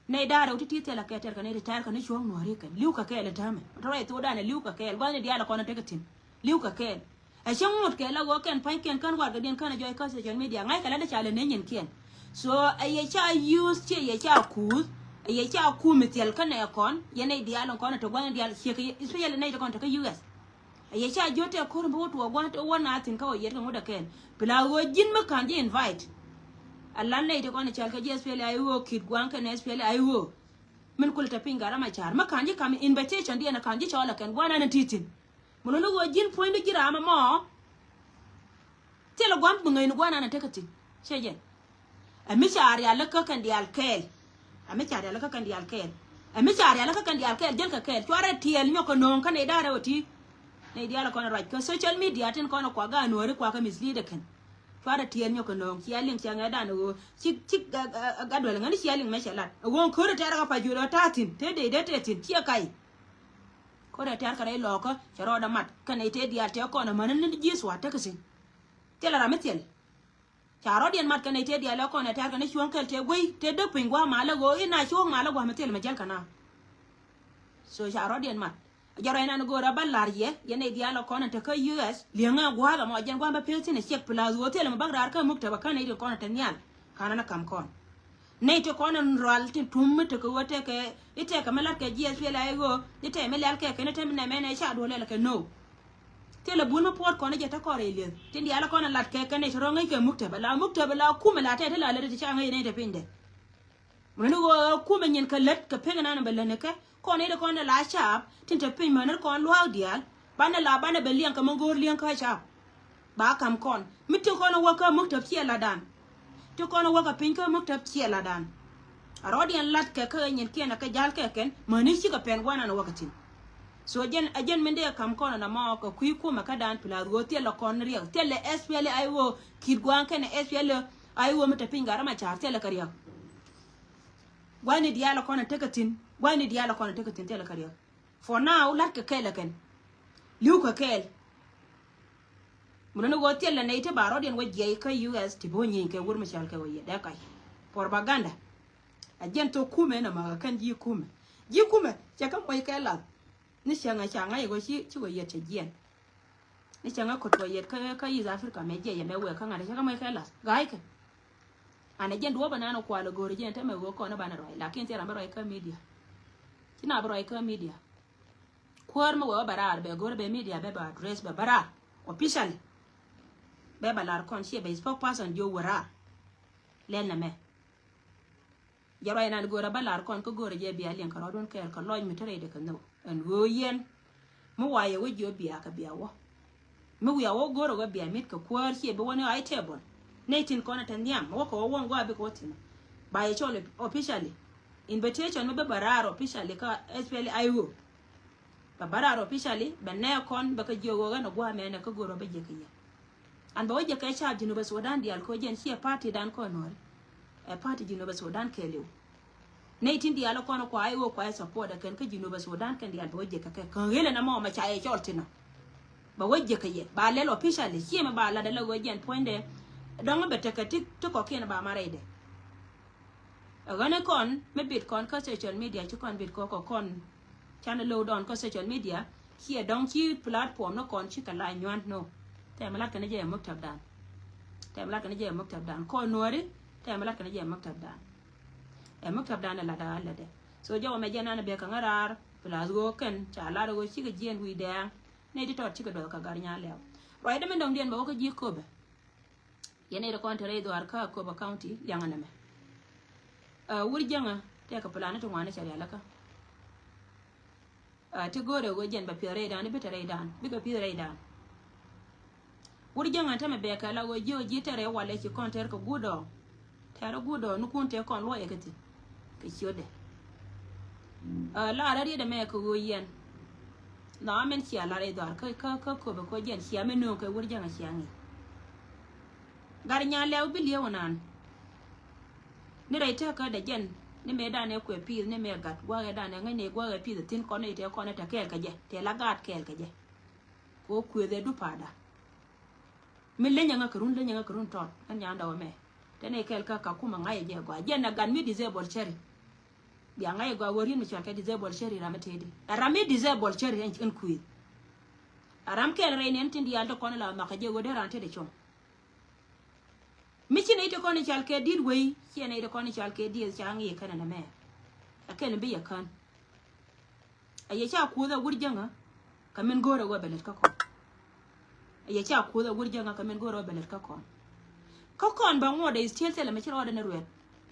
Nɛy da̱a̱ rɛw ti̱ti̱ thilɛ kɛ tɛr kɛ nɛy ti tɛr kɛ ni cuɔ̱ɔ̱ŋ nuääri kɛn li̱w kɛ kɛɛl ɛ täämɛ tɔrɔ ɛ thokdan ɛ li̱w kɛ kɛɛl gua̱thni diaal ɛ kɔn ɛ tekɛ thi̱n. Li̱w kɛ kɛɛl. Ɛ cä ŋot kɛ la ɣöö kɛn pa̱nykiɛn kän warkɛ diɛn kän ɛ jɔy kä social media ŋa̱ckɛ la dee ca lɛ neny nyin kiɛn. So ɛ yɛ ca use ciɛ yɛ ca kuuth ɛ yɛ ca kuumi thil kä nɛ kɔn yɛ nɛy diaal in kɔn ɛ te gua̱n diaal ciek especially nɛy te kɔn te kä U S. Ɛ yɛ ca jiöt tɛ ko̱r in bi wä tuɔɔk gua̱n te wä na thi̱n kä wä yɛt kɛ ŋut ɛ kɛn pila ɣöö ji̱n mi ka̱n ji̱ invite. Ɛ la nɛy te kɔn ɛ cɔal kɛ ji̱ S P L A I ɣöö ki̱t gua̱n kɛn S P L A I ɣöö. Min kulɛ te piny Gat Macar mi ka̱n ji̱ kam invitation diɛn ɛ ka̱n ji̱ cɔl ɛ kɛn gua̱n ɛn ɛ ti thi̱n. Mi luni ɣöö ji̱n puɔ̱nydu ji̱ raam ɛmɔ. Thilɛ gua̱n bi ŋäcni gua̱n ɛn ɛ tekɛ thi̱n. Cɛ jɛn. Ɛ mi ca rial kä kɛn diaal kɛɛl. Ɛ mi ca rial kä kɛn diaal kɛɛl. Ɛ mi ca rial kä kɛn diaal kɛɛl jälkɛ kɛɛl cuarɛ tiɛɛl nyɔk kɛ nööŋ kä nɛy da̱rɛ wä ti. Nɛy diaal kɔn ruac kä social media tin kɔn kuak ga nuääri kuak kä mislead ɛ kɛn. Cuarɛ tiɛɛl nyɔk kɛ nööŋ cia liŋ cia ŋɛ̈tdan ɛ ɣöö ci ci Gat Duel ŋäni cia liŋ mɛ cɛ lat ɛ ɣöö köörɛ tɛ̈rɛ kä pac juël ɛ ta̱a̱ thi̱n te dee dee tëë thi̱n ciɛ kac. Ko̱rɛ tɛ̈r kɛ rɛy lɔɔkä cɛ rɔɔdɛ mat kɛn nɛy tëë diaal tëë kɔn amäni ni ji̱ thua̱a̱t tekɛ thi̱n. Thilɛ ram mi thil. Ca rɔɔdiɛn mat kɛn nɛy tëë diaal ɛ kɔn ɛ tɛ̈r kɛn ni cuɔ̱ŋ kɛl tëë guey tëë däk piny gua̱a̱ malä ɣöö i̱ na cuɔ̱ɔ̱ŋ malä gua̱a̱ mi thil mɛ jäl kɛ na. So ca rɔɔdiɛn mat. Jɛ rɔy nan go̱o̱r a bä la̱r yɛ yɛn nɛy diaal ɛ kɔn ɛ te kä U S li̱eŋɛ gua̱a̱th ɛmɔ jɛn gua̱a̱th bä peth thi̱n ɛ ciɛk pla dhuɔ̱ɔ̱th thilɛ mɛ bäk raar kä muk te bä kä nɛy ti kɔn ɛ te nhial. Ka̱n ɛn ɛ ka̱m kɔn. Nɛy ti kɔn in rual tin tum mi tekɛ ɣöö tekɛ i̱ tekɛ mi la̱tkɛ ji̱ S P L A I ɣöö i̱ tekɛ mi lɛl kɛ kɛn i̱ te mi nɛmɛ nɛ ca duɔ̱l lɛl kɛ no. Thilɛ bun mi puɔt kɔn i̱ jɛ te kɔn rɛy lieth tin diaal kɔn in la̱tkɛ kɛ nɛy ti rɔ ŋäc kɛ muktäbä la muktäbä la kumɛ la tɛt ti la lät ti ca ŋäc nɛy te pinydɛ. Muni ɣöö kumɛ nyin kɛ lät kɛ pek inan bɛ lät ni kɛ kɔn i̱ ti kɔn in la caap tin te piny mäni kɔn luaak diaal banɛ la banɛ bɛ liɛŋ kɛ mi go̱o̱r liɛŋ kä caap. Ba ka̱m kɔn mi ti kɔn wä kä muktäb ciɛ la̱tdan. Ti kɔn wä kä piny kä muktäb ciɛ la̱tdan. A rɔɔdiɛn la̱t kɛ kä nyinkiɛn a kɛ ja̱l kɛ kɛn mäni cikɛ pɛn gua̱n an wä kä thi̱n. So jɛn a jɛn min dee ka̱m kɔn an amɔ kɛ kui̱ kumɛ kädan pilath ɣöö thilɛ kɔn riɛk thilɛ S P L A I ɣöö ki̱t gua̱a̱ŋ kɛnɛ S P L A I ɣöö mi te piny Gat Macar thilɛ kɛ riɛk. Gua̱ni diaal kɔn a tekɛ thi̱n gua̱ni diaal kɔn a tekɛ thi̱n thilɛ kɛ riɛk. For now la̱t kɛ kɛɛl ɛ kɛn li̱w kɛ kɛɛl. Mun ni ɣöö thilɛ nɛy ti ba rɔ̱diɛn wä jiɛc kä U S ti bi wä nyieeny kɛ wur mi cɔal kɛ ɣöö yɛ dee kac. Propaganda. A jɛn thok kumɛ nɔmɔ kɛ kɛn ji̱ kumɛ. Ji̱ kumɛ cɛ kä moc kɛ lath. Ni cäŋ a ca ŋa̱c ɣöö ci, ci ɣöö yɛt cɛ jiɛn. Ni cäŋ a ko̱t ɣöö yɛt kä, kä East Africa mɛ jiɛc yɛ mɛ wëë kä ŋa̱t cɛ kä moc kɛ lath. Ga̱a̱ckɛ. An a jɛn duɔ̱ɔ̱p anan ɔ kual ɛ go̱o̱r jɛn te mɛ ɣöö kɔn ɛ banɛ ruac. Lakin thil ram bä ruac kä media. Ci na bä ruac kä media. Kuäär mi wee wä bɛ raar bɛ go̱r bɛ media bɛ bɛ address bɛ bä raar officially. Bɛ bɛ lar kɔn ciɛ bɛ spokesperson jiö wä raar. Lɛl nɛ mɛ. Jɛ ruac nan go̱r a bä lar kɔn kä go̱r a jɛ bia liɛŋ kɛ rɔɔdun kɛɛl kɛ lɔc mi te rɛydɛ kɛ nhök ɛn ɣöö yɛn. Mi wa yɛ wä jiö bia kɛ bia wä. Mi wiaa wä go̱r a wä bia mit kɛ kuäär ciɛ bi wä ni ɣa̱c table. Nɛy tin kɔn a te nhiam wä kɛ wä wäŋ gɔaa bikɛ wä thi̱n. Ba yɛ cɔl officially. Invitation mi bä bä raar officially kä S P L A I O. Bɛ bä raar officially bɛ nɛɛ kɔn bɛ kä jiök ɣöö ɣän ɛ gua̱a̱ mɛnɛ kä go̱r ɔ bä jiäk kɛ yɛ. An bɛ wä jiäk kɛ caap Jinubä Sudan diaal kɛ wä jɛn ciɛ party dan kɔn nuɔ̱ɔ̱ri. Ɛ party Jinubä Sudan kɛɛliw. Nɛy tin diaal kɔn kua I O kua I support ɛ kɛn kä Jinubä Sudan kɛn diaal bɛ wä jiäk kɛ kɛ kɛ ɣilɛ na mɔ mɛ ca yɛ cɔl thinɔ. Bɛ wä jiäk kɛ yɛ ba lɛl officially ciɛ mɛ ba lat ɛ lɛ ɣöö jɛn puɔ̱nydɛ. Dɔ̱ŋ bɛ tekɛ ti ti kɔkiɛn ba ma rɛydɛ. Ɛ ɣän kɔn mi bit kɔn kä social media ci kɔn bit kɔn kɔn. Canɛ lo̱w dɔn kä social media ciɛ dɔ̱ŋ ci platform ni kɔn ci kɛ la nyuan no. Tɛmɛ lat kɛn jɛ ɛ maktab dan. Tɛmɛ lat kɛn jɛ ɛ maktab dan kɔn nuɔri. Tɛmɛ lat kɛn jɛ ɛ maktab dan. Ɛ maktab dan ɛ lat a lat dɛ. So jɛ wä mɛ jɛ nan bɛ kɛ ŋä raar plus ɣöö kɛn ca lat ɣöö cikɛ jiɛn wi̱i̱ dɛɛŋ. Nɛy ti tɔt cikɛ duɔth kɛ gar nya lɛw. Ruacdä min dɔ̱ŋ diɛn bɛ wä kä ji̱ köpɛ. Yɛn nɛy ti kɔn te rɛy dhuaar kä Akobo County liaŋä nɛmɛ. Ɛ wur jäŋä tɛkɛ plan ti ŋuan ni cɛ rialikä. Ɛ ti go̱o̱rɛ ɣöö jɛn bɛ piɛth rɛydan bi te rɛydan bikɛ pi̱th rɛydan. Wur jäŋä tämɛ bɛ kɛ la ɣöö ji̱ ɣöö ji̱ tɛrɛ walɛ ci kɔn tɛr kɛ guut ɔ. Tɛr guut ɔ ni kun tɛr kɔn luɔyɛ kɛ thi̱n kɛ ciötdɛ. Ɛ laarä rietdɛ mɛ kɛ ɣöö yɛn. Nhɔa mɛn cia lar rɛy dhuaar kä kä kä köpɛ kä jɛn cia mɛ nööŋ kɛ wur jäŋä cia ŋi̱i̱c. Gat nya lɛw bi liɛw nan. Ni rɛy tekä dɛ jɛn ni mëë danɛ kuɛ pi̱i̱th ni mëë gat gua̱kɛ danɛ ŋäcnɛ gua̱kɛ pi̱i̱th thi̱n kɔn ni tɛ kɔn ni tɛ kɛɛl kɛ jɛ tɛ la gaat kɛɛl kɛ jɛ. Kɛ ɣöö kuëth ɛ du pa̱a̱da. Mi lenyɛ ŋä kɛ run lenyɛ ŋä kɛ run tɔt ɛn nyan dɔwɛ mɛ. Tɛn ɛ kɛɛl kä Kakuma ŋa̱cɛ jɛ gɔaa jɛn ɛ gat mi disable cɛri. Bia ŋa̱cɛ gɔaa ɣöö riet mi cɔal kɛ disable cɛri ram mi tëëdi ɛ ram mi disable cɛri ɛn kuëth. Ɛ ram kɛɛl rɛy nɛn tin diaal ti kɔn ɛ la nhɔakɛ jɛ ɣöö dee ran tëëdi cuɔ̱ŋ. Mi ci nɛy ti kɔn i̱ cal kɛ di̱t wei ciɛ nɛy ti kɔn i̱ cal kɛ dieth ca ŋi̱i̱c kɛn ɛn ɛmɛ. Ɛ kɛn bi yɛ kän. Ɛ yɛ ca kuoth ɛ wur jäŋä kɛ min go̱o̱rɛ wä bɛ lät kä kɔn. Ɛ yɛ ca kuoth ɛ wur jäŋä kɛ min go̱o̱rɛ wä bɛ lät kä kɔn. Kä kɔn bɛ ŋuɔ̱t ɛ i̱ still thilɛ mi ci rɔɔdɛ ni ruɛt.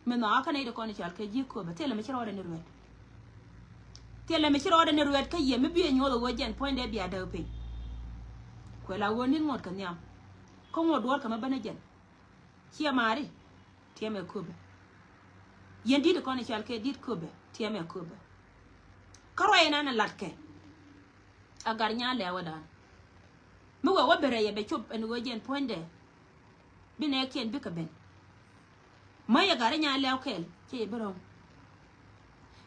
Mi nhɔakä nɛy ti kɔn i̱ cal kɛ ji̱ köpɛ thilɛ mi ci rɔɔdɛ ni ruɛt. Thilɛ mi ci rɔɔdɛ ni ruɛt kä yɛ mi bi ɛ nyuɔth ɛ ɣöö jɛn puɔ̱nydɛ bia däk piny. Kuɛ la ɣöö ni̱n ŋuɔ̱t kɛ nhiam. Kä ŋuɔ̱t duɔ̱ɔ̱r kɛ mi bänä jɛn. Ciɛ maari tiɛmɛ köpɛ. Yɛn di̱t kɔn i̱ cal kɛ di̱t köpɛ tiɛmɛ köpɛ. Kä ruac inɛn ɛ latkɛ. A gat nya lɛwä dan. Mi wee wä berɛ yɛ bɛ cop ɛn ɣöö jɛn puɔ̱nydɛ. Bi nɛɛkiɛn bikɛ ben. Mä yɛ gat i̱ nya lɛw kɛl cɛ yɛ bi ro̱ŋ.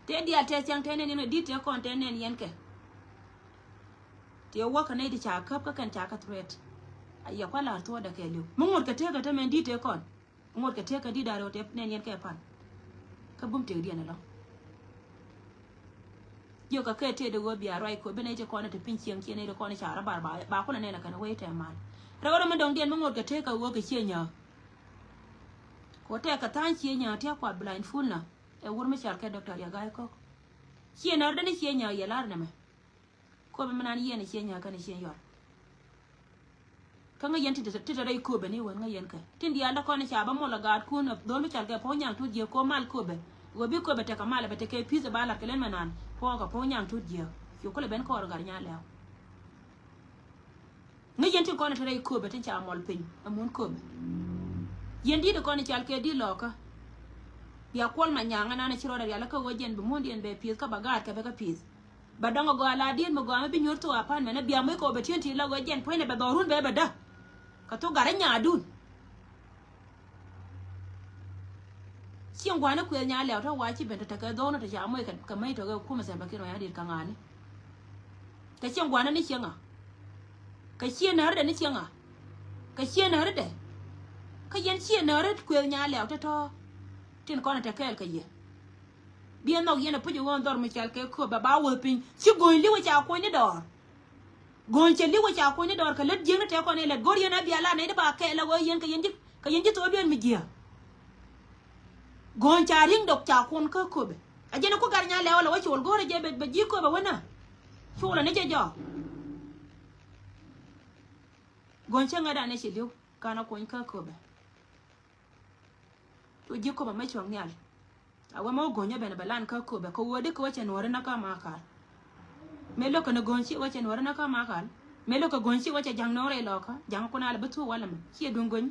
Tëë diaal tëë thiaŋ tëë nɛn yɛn kɛ di̱t tëë kɔn tëë nɛn yɛn kɛ. Tëë wäkä nɛy ti ca käp kä kɛn ca kä threat. A yɛ kua̱ la̱r thuɔ̱ɔ̱dɛ kɛɛliw mi ŋot kɛ tëëkä te mɛn di̱t tëë kɔn. Ŋot kɛ tëëkä di̱t da̱r ɣöö tëë nɛn yɛn kɛ pan. Kä bum tëëkdiɛn ɛlɔ. Jiökä kɛ tëëdɛ ɣöö bia ruac kɛ ɣöö bi nɛy ti kɔn ɛ te piny cieŋ ciɛ nɛy ti kɔn ɛ ca rɔ bar ba ba kulɛ nɛn ɛ kɛn ɛ wee tɛm mal. Rɛw rɛw mi dɔ̱ŋdiɛn mi ŋot kɛ tëëkä ɣöö kɛ cië nyääk. Kɛ ɣöö tɛɛkɛ tha̱a̱ny cië nyääk tia̱k kua blindfold na. Ɛ wur mi cal kɛ doctor yɛ ga̱a̱c kɔk. Ciɛ närdan i̱ ciɛ nyääk yɛ lar nɛmɛ. Köpɛ mi nan yɛn i̱ ciɛ nyääk kɛn i̱ ciɛ yɔr. Kä ŋäc yɛn ti te rɛy köpɛ ni wän ŋäc yɛn kɛ tin diaal dä kɔn i̱ ca bä mol ɛ gaatkun ɛ dhol mi cal kɛ puɔ̱k nyaŋ tut jiɛ ko mal köpɛ. Ɣöö bi köpɛ tekɛ mal ɛ bɛ tekɛ pi̱th ɛ ba lat kɛ len mɛ nan puɔ̱k ɛ puɔ̱k nyaŋ tut jiɛ. Cu kulɛ ben kɔɔr ɛ gat nya lɛw. Ŋäc yɛn tin kɔn ɛ te rɛy köpɛ tin ca mɔl piny ɛ mun köpɛ. Yɛn di̱t kɔn i̱ cal kɛ di̱t lɔɔkä. Bia kuɔl ma nyaŋä nan i̱ ci rɔɔdɛ rial kä ɣöö jɛn bi mun diɛn bɛ pi̱eth kä ba gaat kɛ bɛ kä pi̱eth. Ba dɔŋ ɛ gɔaa la diet mi gɔaa mi bi nyuur thok apartment ɛ bia muc kɛ ɣöö bɛ ti̱en ti la ɣöö jɛn puɔ̱nydɛ bɛ dhɔrun bɛ bɛ dä. Kɛ thok gat i̱ nyaadun. Cieŋ gua̱a̱ni kuëth nya lɛw tɔ wa ci ben tɔ tekɛ dhɔrun tɔ ca muc kɛ mec tɔ kɛ kumɛ Salva Kiir Mayardit kɛ ŋa̱a̱ni. Kɛ cieŋ gua̱a̱ni ni cieŋ a. Kɛ cieŋ nääri dɛ ni cieŋ a. Kɛ ciɛ nääri dɛ. Kä yɛn ciɛ nääri Kuëth Nyaaliaw tɔ̱tɔ̱. Tin kɔn ɛ te kɛɛl kɛ yɛ. Bi ɛ nhɔk yɛn ɛ puc ɛ ɣöö dhɔr mi cɔal kɛ Köpɛ ba wäth piny. Ci go̱o̱ny li̱w ɛ ca kuɔ̱ny ni dɔɔr. Go̱o̱ny cɛ li̱w ɛ ca kuɔ̱ny ni dɔɔr kɛ lät jiäkni tëë kɔn ɛ lät go̱r yɛn ɛ bia la nɛy ti ba kɛɛl ɛ ɣöö yɛn kɛ yɛn ji̱, kɛ yɛn ji̱ thok duel mi jiääk. Go̱o̱ny ca ri̱ŋ dɔk ca kuɔn kä Köpɛ. A jɛn ɛ ku Gat Nyaaliaw ɛ lɛ wä col go̱o̱rɛ jɛ bɛ, bɛ ji̱ Köpɛ wä nä. Colɛ ni jɛ jɔɔk. Go̱o̱ny cä ŋädan ɛ ci li̱w kan a kuɔny kä Köpɛ. Cu ji̱ Köpɛ mɛ cuɔ̱ŋ nhial. A wä mɛ wä go̱o̱ny ɛ ben bɛ lan kä Köpɛ kɛ ɣöö di kɛ wä cɛ nuɔ̱ɔ̱ri nä kä Makal. Mëë lo̱kɛ ni go̱o̱ny ci wä cɛ nuɔ̱ɔ̱ri nä kä Makal. Mëë lo̱kɛ go̱o̱ny ci wä cɛ ja̱ŋ nööŋ rɛy lɔkä ja̱ŋ kun a lɛ bi thuuk walɛ mɛ ciɛ duŋ go̱o̱ny.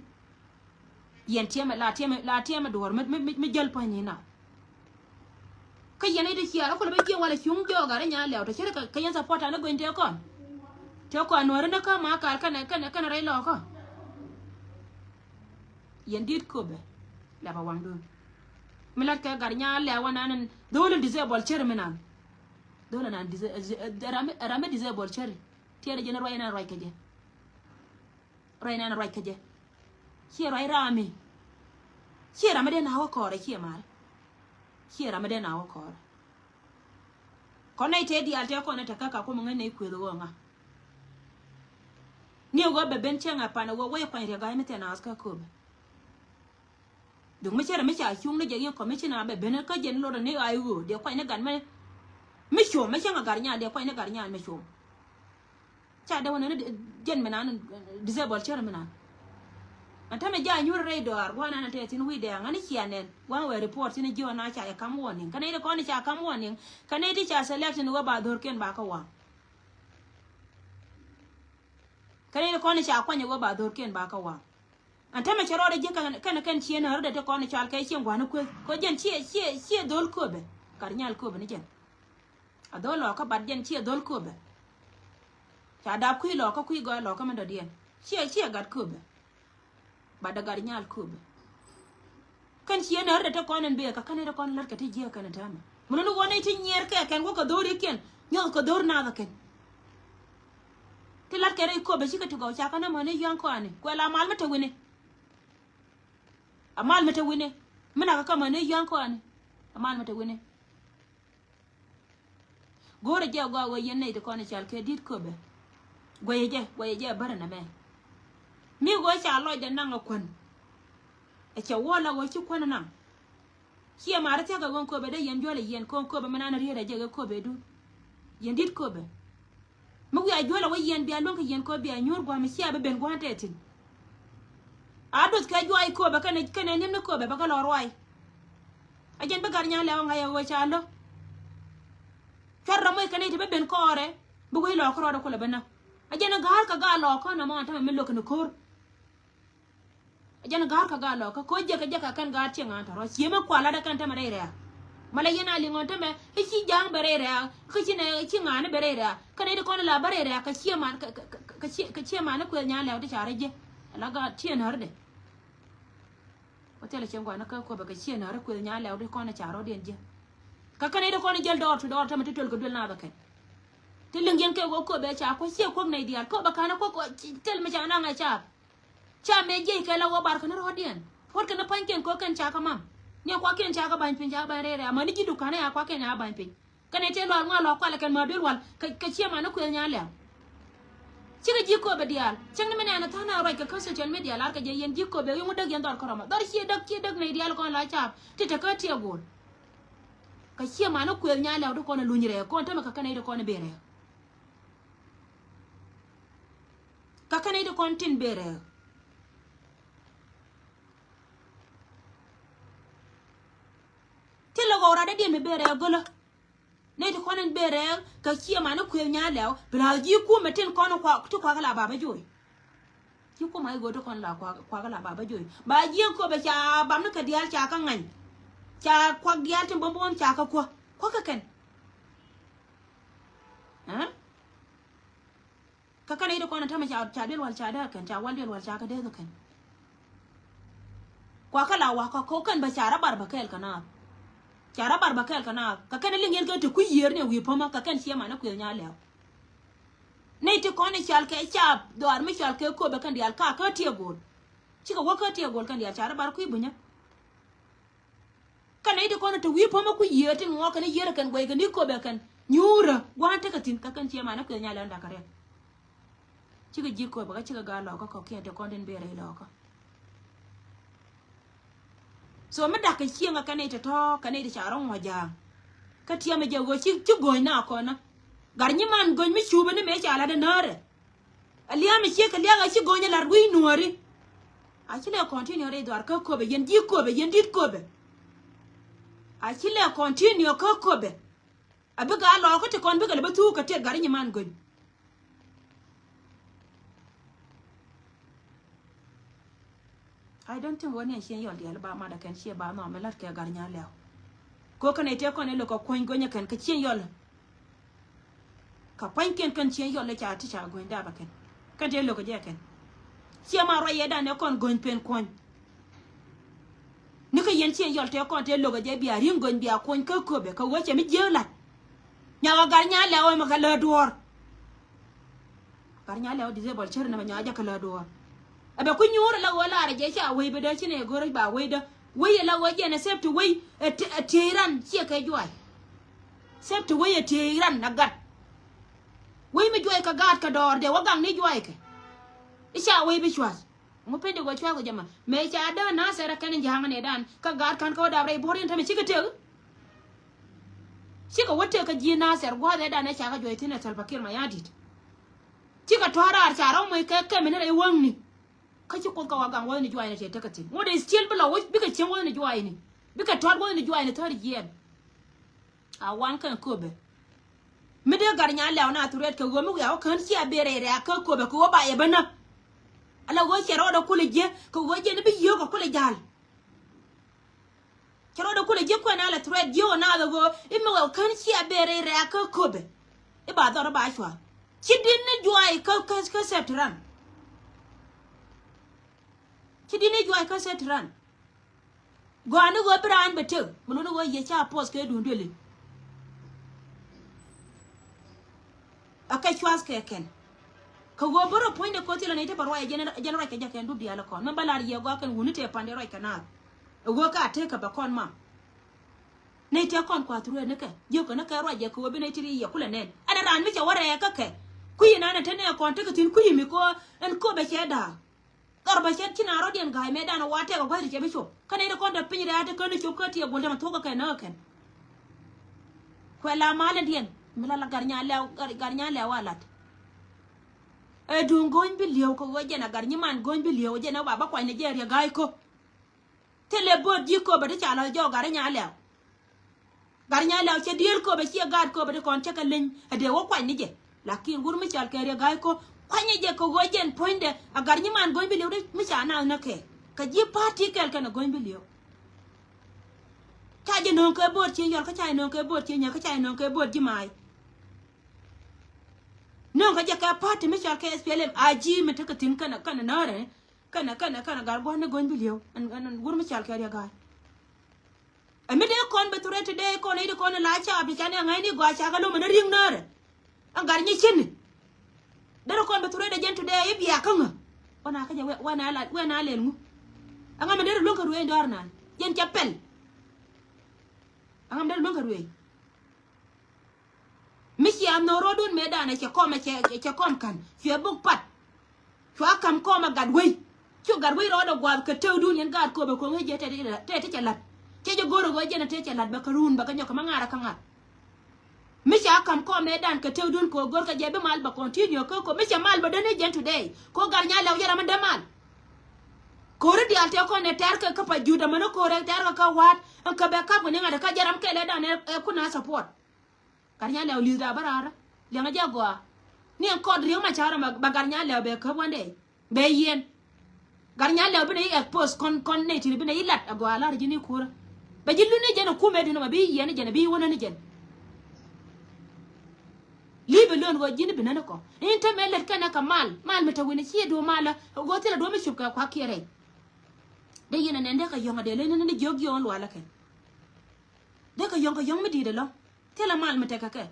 Yɛn tiɛmɛ la tiɛmɛ la tiɛmɛ duɔ̱ɔ̱r mi, mi, mi, mi jäl pa̱ny ni na. Kä yɛn i̱ ti ciaar a kulɛ bi jiɛn walɛ cuŋ jɔɔk a rɛy Nyaaliaw tɔ cɛ ri kɛ, kɛ yɛn support an i̱ gony tëë kɔn. Tëë kɔn nuɔ̱ɔ̱ri ni kä Makal kɛnɛ, kɛnɛ, kɛnɛ rɛy lɔɔkä. Yɛn di̱t Köpɛ. Lɛpɛ waŋdun. Mi lat kɛ Gat Nyaaliaw wanan in dho̱o̱l in disable cäri mi nan. Dho̱o̱l in nan disa-, ɛ, ɛ, ɛ, ram mi, ram mi disable cäri. Tiɛɛr jɛn ruac in an ruac kɛ jɛ. Ruac in an ruac kɛ jɛ. Ciɛ ruac ram mi. Ciɛ ram mi dee na wä kɔɔrɛ ciɛ mal. Ciɛ ram mi dee na wä kɔɔrɛ. Kɔn nɛy tëë diaal tëë kɔn ɛ te kä ka kumɛ ŋäc nɛy Kuëth ɣöö ŋa. Ni ɣöö bɛ ben cäŋ a pan ɛ ɣöö wec kuany riɛk ga̱a̱c mi thian naath kä Köpɛ. Duk mi cärɛ mi ca cuŋ ni jɛ yɛn commissioner bɛ ben kä jɛn lotdɛ ni ɣa̱c ɣöö dee kuany ni gat mi, mi cuɔ̱m mi cäŋ a Gat Nyaal dee kuany ni Gat Nyaal mi cuɔ̱m. Ca dee wä nɛn jɛn mi nan disable cärɛ mi nan. Ɛn tämɛ jaa nyuur rɛy dɔaar gua̱n nan tɛth thi̱n wi̱i̱ dɛɛŋ ɣän i̱ cia nɛn gua̱n wee report thi̱n jiɔn na ca jɛ kam warning. Kä nɛy ti kɔn i̱ ca kam warning kä nɛy ti ca select ni wä ba dho̱rkiɛn ba kä waŋ. Kä nɛy ti kɔn i̱ ca kuany wä ba dho̱rkiɛn ba kä waŋ. Ɛn tämɛ cɛ rɔɔdɛ jiäk kɛn, kɛn, kɛn ciɛ nääri dee ti kɔn i̱ cɔal kɛ cieŋ gua̱n i̱ Kuëth kɛ jɛn ciɛ, ciɛ, ciɛ dho̱l Köpɛ. Gat Nyaal Köpɛ ni jɛn. A dho̱l lɔɔkä bat jɛn ciɛ dho̱l Köpɛ. Ca dap kui̱ lɔɔkä kui̱ gɔaa lɔɔkä mi dɔ̱diɛn. Ciɛ, ciɛ gat Köpɛ. Bat dee Gat Nyaal Köpɛ. Kɛn ciɛ nääri dee te kɔn in bëë kä kɛn in te kɔn in la̱t kɛ ti jiääk kɛn in täämɛ. Mun in wä nɛy ti nyiɛɛr kɛ kɛn wä kɛ dho̱r ikiɛn nyɔk kɛ dho̱r naath ɛ kɛn. Ti la̱t kɛ rɛy Köpɛ cikɛ ti gɔw ca kɛ naath mani yua̱ŋ kɔani kuɛ la mal mi te wi̱ni. A mal mi te wi̱ni mi nak kɛ mani yua̱ŋ kɔani. A mal mi te wi̱ni. Go̱o̱rɛ jɛ gɔaa ɣöö yɛn nɛy ti kɔn i̱ cal kɛ di̱t Köpɛ. Guɛyɛ jɛ, guɛyɛ jɛ bärɛ nɛmɛ. Mi ɣöö ca lɔcdɛ naŋ ɛ kuän. Ɛ cɛ wä la ɣöö ci kuän naŋ. Ciɛ ma̱a̱ri thia̱k ɛ ɣöö Köpɛ dee yɛn juɔ̱lɛ yɛn kɔn Köpɛ mi nan riet ɛ jɛ ɣöö Köpɛ du. Yɛn di̱t Köpɛ. Mi wiaa juɔ̱lɛ wä yɛn bia luäŋ kɛ yɛn Köpɛ bia nyuur gua̱a̱m mi cia bi ben gua̱a̱n tɛth thi̱n. A duth kɛ juac Köpɛ kɛnɛ, kɛnɛ ni̱n ni Köpɛ bɛ kɛ lɔ ruac. A jɛn bi Gat Nyaal lɛ wä ŋa̱c ɛ ɣöö ca lo̱. Cuarɛ rɔ moc kɛnɛ ti bi ben kɔɔrɛ bi wec lɔɔkä rɔɔdɛ kulɛ bi näk. A jɛn ga̱a̱r kɛ gaal lɔɔkä nɔmɔ ɣän tämɛ mi lo̱k kɛn ko̱r. A jɛn ga̱a̱r kɛ gaal lɔɔkä ko̱ jiɛkɛ jiɛkɛ kɛn ga̱a̱r cieŋ ɣän tɔ̱rɔ ciemɛ kual latdɛ kɛn tämɛ rɛy rɛ̈ɛ̈k. Malɛ yɛn a liŋ ɣän tämɛ i̱ ci ja̱a̱ŋ bɛ rɛy rɛ̈ɛ̈k kä ci nɛ ci ŋa̱a̱ni bɛ rɛy rɛ̈ɛ̈k kä nɛy ti kɔn la bä rɛy rɛ̈ɛ̈k kɛ ciɛ man kɛ, kɛ, kɛ, kɛ ciɛ, kɛ ciɛ man ni Kuëth Nyaal lɛw ti ca rɔ jiɛ. Ala ga̱a̱r ciɛ nääri dɛ. Wä thilɛ cieŋ gua̱n ni kä Köpɛ kɛ ciɛ nääri Kuëth Nyaal lɛw ti kɔn ca rɔ̱diɛn jiɛ. Kä kɛn i̱ ti kɔn jiɛl dɔɔr ti dɔɔr tämɛ ti töl kɛ duel naath ɛ kɛn. Ti liŋ yɛn kɛ wä Köpɛ ca kuɔ̱c ciɛ kuäk nɛy diaal Köpɛ ka̱n ɛ kuäk thil mi ca naŋ ɛ ca. Ca mëë jiɛc kɛ la wä bar kɛn rɔ̱diɛn puɔ̱t kɛn pa̱nykiɛn ko̱ kɛn ca kä mam. Ni kuakiɛn ca kä ba̱ny piny ca kä ba̱ny rɛy rɛ̈ɛ̈k amäni ji̱ duka̱n ɛ ya kuakiɛn ca kä ba̱ny piny. Kɛnɛ tëë lual ŋuan lɔ kualɛ kɛn ma duel wal kɛ, kɛ ciɛ man ni Kuëth Nyaal lɛw. Cikɛ ji̱ Köpɛ diaal cäŋ ni mi nɛn a tha̱a̱ŋ na ruac kɛ kä social media lar kɛ jɛ yɛn ji̱ Köpɛ yöŋ däk yɛn dhɔr kärɔmɔ dhɔr ciɛ däk ciɛ däk nɛy diaal kɔn la caap ti te kä tiɛ go̱o̱l. Kɛ ciɛ man ni Kuëth Nyaal lɛw ti kɔn luny rɛɛk kɔn tämɛ kɛ kɛnɛ ti kɔn ben rɛɛk. Kä kɛn i̱ ti kɔn tin ben rɛɛk. Ti lɛ ɣɔw rat dee diɛn mi ben rɛɛk gölä. Nɛy ti kɔn in ben rɛɛk kɛ ciɛ man ni Kuëth Nyaal lɛw bi la̱a̱k ji̱ kumɛ tin kɔn ti kuak la bapä joc. Ji̱ kumɛ i̱ go̱o̱r ti kɔn la kuak, kuak la bapä joc ba jiɛn Köpɛ ca bam ni kɛ diaal ca kä ŋany. Ca kuak diaal tin buɔ̱m buɔ̱m ca kä kuäk kuäk kɛ kɛn. Kä kɛn i̱ ti kɔn in tämɛ ca, ca duel wal ca dee kɛn ca wal duel wal ca kä dee kɛn. Kua kä la wa kä ko̱ kɛn bä ca rɔ bar bä kɛɛl kä naath. Ca rɔ bar bä kɛɛl kä naath kä kɛn liŋ yɛn kɛ ti kui̱ yiër ni wi̱i̱ pämä kä kɛn ciɛ man ni Kuëth Nyaal lɛw. Nɛy ti kɔn i̱ cɔal kɛ caap dhɔaar mi cɔal kɛ Köpɛ kɛn diaal ka kä tiɛ go̱o̱l. Cikɛ wä kä tiɛ go̱o̱l kɛn diaal ca rɔ bar kui̱ bunyä. Kɛn nɛy ti kɔn i̱ te wi̱i̱ pämä kui̱ yiëë ti ŋuɔk kɛn i̱ yiër kɛn guɛy kɛn i̱ Köpɛ kɛn nyuurä gua̱a̱n tekɛ thi̱n kä kɛn ciɛ manä kuëth nyal lɛ ɣän da̱k kɛ riɛk. Cikɛ ji̱ Köpɛ kä cikɛ ga̱a̱ lɔɔkä kɔ̱kiɛn ti kɔn tin ber rɛy lɔɔkä. So mi da̱k kɛ cieŋ ɛ kɛn i̱ tɔ̱tɔ̱ kɛn i̱ ti ca rɔ ŋuɔ̱c ja̱a̱ŋ. Kä tiɛmɛ jɛ ɣöö ci ci go̱ny na kɔnä. Gat nyiman go̱ny mi cupä ni mëë ca la̱t ɛ näärɛ. Ɛ lia̱a̱ mi ciek kɛ lia̱a̱ ɣä ci go̱ny ɛ la̱t wi̱i̱ nuääri. A ci lɛ continue rɛy dhɔaar kä Köpɛ yɛn ji̱ Köpɛ yɛn di̱t Köpɛ. A ci lɛ continue kä Köpɛ. A bikɛ a lɔɔkä ti kɔn bikɛ lɛ bä thuuk kɛ tëk gat nyiman go̱ny. I don't think wä ni a cieŋ yɔl diaal ba mat a kɛn ciɛ ba nhɔam mi lat kɛ gat nyal lɛw. Ko kɛn a ite kɔn ilok kɛ kuɔ̱ny go̱nyä kɛn kɛ cieŋ yɔl. Kɛ pua̱nykiɛn kɛn cieŋ yɔl i̱ ca ti ca go̱ny dap a kɛn. Kɛn te ilok kɛ jɛ kɛn. Ciɛ ma ruac yɛ dan ɛ kɔn go̱ny pen kuɔ̱ny. Ni kä yɛn cieŋ yɔl te kɔn te lokä jɛ bia ri̱ŋ go̱ny bia kuɔ̱ny kä Köpɛ kä wecɛ mi jiääk la̱t. Nyɔk a gat nyal lɛw ɛmɛ kɛ lä duɔ̱ɔ̱r. Gat nyal lɛw disable cär nɛ bɛ nyɔk a jɛ kɛ lä duɔ̱ɔ̱r. Ɛ bɛ kui̱ nyuur ɛ la ɣöö laarɛ jɛ ca wec bɛ dee ci nɛ go̱r ba wec dee wec ɛ la ɣöö jɛn ɛ safety wec ɛ tiey ran ciɛ kɛ juay. Safety wec ɛ tiey ran na gat. Wec mi juay kɛ gaat kɛ dɔɔr dee wä gaŋ ni juay kɛ. I̱ ca wec bi cua̱th. Ŋu piny di gua cuath kɛ jɛ ma mëë ca dee Nathɛr ɛ kɛn in ja̱a̱ŋ ni dan kä gaat ka̱n kä wä dap rɛy bo̱r in tämɛ cikɛ tëk. Cikɛ wä tëk kä ji̱ Nathɛr gua̱a̱th ɛ dan ɛ ca kä juɔc thi̱n ɛ Salva Kiir Mayardit. Cikɛ tɔ̱ raar ca rɔ̱ moc kɛ kɛmɛ ni rɛy wäŋni. Kä ci Kuoth kä wä gaŋ wäth ni juaacni tëë tekɛ thi̱n ŋot ɛ still bi lɔ wec bikɛ cieŋ wäth ni juaacni. Bikɛ tɔ̱t wäth ni juaacni thäär jiɛɛn. A wan kɛn Köpɛ. Mi dee gat nyal lɛw na threat kɛ ɣöö mi wiaa wä kään cia ben rɛy rɛ̈ɛ̈k kä Köpɛ kɛ ɣöö ba yɛ bä näk. Ala ɣöö cɛ rɔɔdɛ kulɛ jiɛ kɛ ɣöö jiɛn i̱ bi yio̱o̱k kɛ kulɛ ja̱l. Cɛ rɔɔdɛ kulɛ jiɛ kuɛn alɛ threat jiɛ ɣöö naath ɛ ɣöö i̱ mi wɛ kään cia ben rɛy rɛ̈ɛ̈k kä Köpɛ. I̱ ba dhɔr i̱ ba cua̱ ci di̱t ni juaac kä kä kä sɛpti ran. Ci di̱t ni juaac kä sɛpti ran. Gɔaa ni ɣöö bi raan bɛ tëk mi lo̱ni ɣöö yɛ ca puɔth kɛ duun duëli. A kɛ cuath kɛ kɛn kɛ ɣöö bä rɔ puɔ̱nydɛ koth thilɛ nɛy ti bɛ ruac jɛn ruac kɛ jɛ kɛn dup diaal kɔn mɛn bä lar yɛ gɔaa kɛn wuni tëë pa̱n dee ruac kɛ naath. Ɛ ɣöö ka a tëk kɛ bɛ kɔn mam. Nɛy tëë kɔn kuath rueetnikɛ jiökɛ ni kɛ ruac jɛ kɛ ɣöö bi nɛy ti ri yɛ kulɛ nɛn ɛn raan mi cɛ wä rɛɛk kä kɛ. Kui̱ naan ɛ te nɛɛ kɔn tekɛ thi̱n kui̱ mi kɔ ɛn köp ɛ cɛ da̱a̱k. Dhɔr bɛ cɛt ci naan rɔ̱diɛn ga̱a̱c mëëdan ɛ wa tɛk ɛ gua̱c ti cɛ bi cop kä nɛy ti kɔn te piny rɛ̈ɛ̈t ti kän ni cop kä tiɛɛk guɔ̱l tɛmɛ thuɔ̱k kä kɛ näk ɛ kɛn. Kuɛ la maländiɛn mi la la gat nyan lɛw gat nyan lɛw a lat. Ɛ duŋ go̱ny bi li̱ew kɛ ɣöö jɛn a gat nyiman go̱ny bi li̱ew jɛn ɛ wa bä kuany ni jɛ riɛ ga̱a̱c kä. Thilɛ bo̱o̱t ji̱ köpɛ ti ca lɔ jɔɔk gat nyan lɛw. Gat nyan lɛw cɛ dieel köpɛ ciɛ gaat köpɛ ti kɔn cä kɛ leny ɛ dee wä kuany ni jɛ. Lakin wur mi cɔal kɛ riɛ ga̱a̱c kä kuany ni jɛ kɛ ɣöö jɛn puɔ̱nydɛ a gat nyiman go̱ny bi li̱ew ti mi ca naath näk kɛ. Kɛ ji̱ pa̱a̱t ti kɛl kɛn a go̱ny bi li̱ew. Ca jɛ nööŋ kɛ bo̱o̱t ci yɔl kä ca jɛ nööŋ kɛ bo̱o̱t ci nyɛ kä ca jɛ nööŋ kɛ bo̱o̱t ji̱ ma̱a̱c. Nööŋ kä jɛ kɛ pa̱a̱t ti mi cɔal kɛ S P L M a ji̱ mi tekɛ thi̱n kɛnɛ kɛnɛ nöörɛ kɛnɛ kɛnɛ kɛnɛ gat gua̱n ni go̱ny bi li̱ew. Ɛn wur mi cɔal kɛ riɛ ga̱a̱c. Ɛ mi dee kɔn bɛ threat today kɔn i̱ di kɔn i̱ la caap ti ca ni aŋa̱cni gɔaa ca kɛ lo̱mɛ ni ri̱ŋ nöörɛ. Ɛn gat nyi cini. Derɛ kɔn bɛ threat ɛ jɛn today i̱ bia kä ŋä. Wɛn a kä jɛ wɛn a la wɛn a lɛl ŋu. Ɛŋa mi derɛ luäŋ kɛ ruëëny dɔ̱r nan jɛn cɛ pɛl. Ɛŋa mi derɛ luäŋ kɛ ruëëny. Mi cia nhök ro̱o̱dun mëëdan ɛ cɛ kɔm ɛ cɛ cɛ kɔm ka̱n cuɛ buk pat. Cua ka̱m kɔm ɛ gat wei. Cu gat wei rɔɔdɛ gua̱a̱th kɛ tewdun yɛn gaat köpɛ ko̱ŋ ɛ jɛ tɛt tɛt ti cɛ la̱t. Cɛ jɛ go̱r ɛ ɣöö jɛn ɛ tëë cɛ la̱t bɛ kä ruun bɛ kä nyɔk kɛ ma ŋa̱r ɛ kä ŋa̱r. Mi ca ka̱m kɔm mëëdan kɛ tewdun kɛ ɣöö go̱r kɛ jɛ bi mal bɛ continue kä ko̱ mi cɛ mal bɛ däni jɛn today. Ko̱ gat nyal lɛw jɛ ram mi däm mal. Ko̱ri diaal tëë kɔn ɛ tɛ̈r kɛ kä pa juut amäni ko̱r ɛ tɛ̈r kɛ kä wa̱a̱t ɛn kɛ bɛ kap kɛ ni ŋa̱t ɛ kä jɛ ram kɛl ɛ dan ɛ kun a support. Gat nyal lɛw li̱th daa bä raarä liɛŋä jɛ gɔaa. Ni ɛn kɔt riek ma ca̱rä ma ba gat nyal lɛw bɛ käp wandɛ bɛ yiɛn. Gat nyal lɛw bi nɛ yi expose kɔn kɔn nɛ ti̱n bi nɛ yi lat a gɔaa lar ji̱ ni kurä. Bɛ ji̱ luni jɛn a kumɛ dun ma bi yiɛn jɛn a bi wänä ni jɛn. Li̱i̱ bɛ lön ɣöö ji̱n bi nän kɔ in te mɛ lät kɛnɛ kɛ mal mal mi te wi̱n ci duɔ mal ɣöö thilɛ duɔ mi cup kɛ kuak kiɛ rɛy. Dee yɛn a nɛn dee kɛ yɔ̱ŋ a dee leny ni jiök jiök in lualä kɛn. Dee kɛ yɔ̱ŋ kɛ yɔ̱ŋ mi di̱i̱t ɛlɔ̱ŋ. Thilɛ mal mi tekɛ kɛ.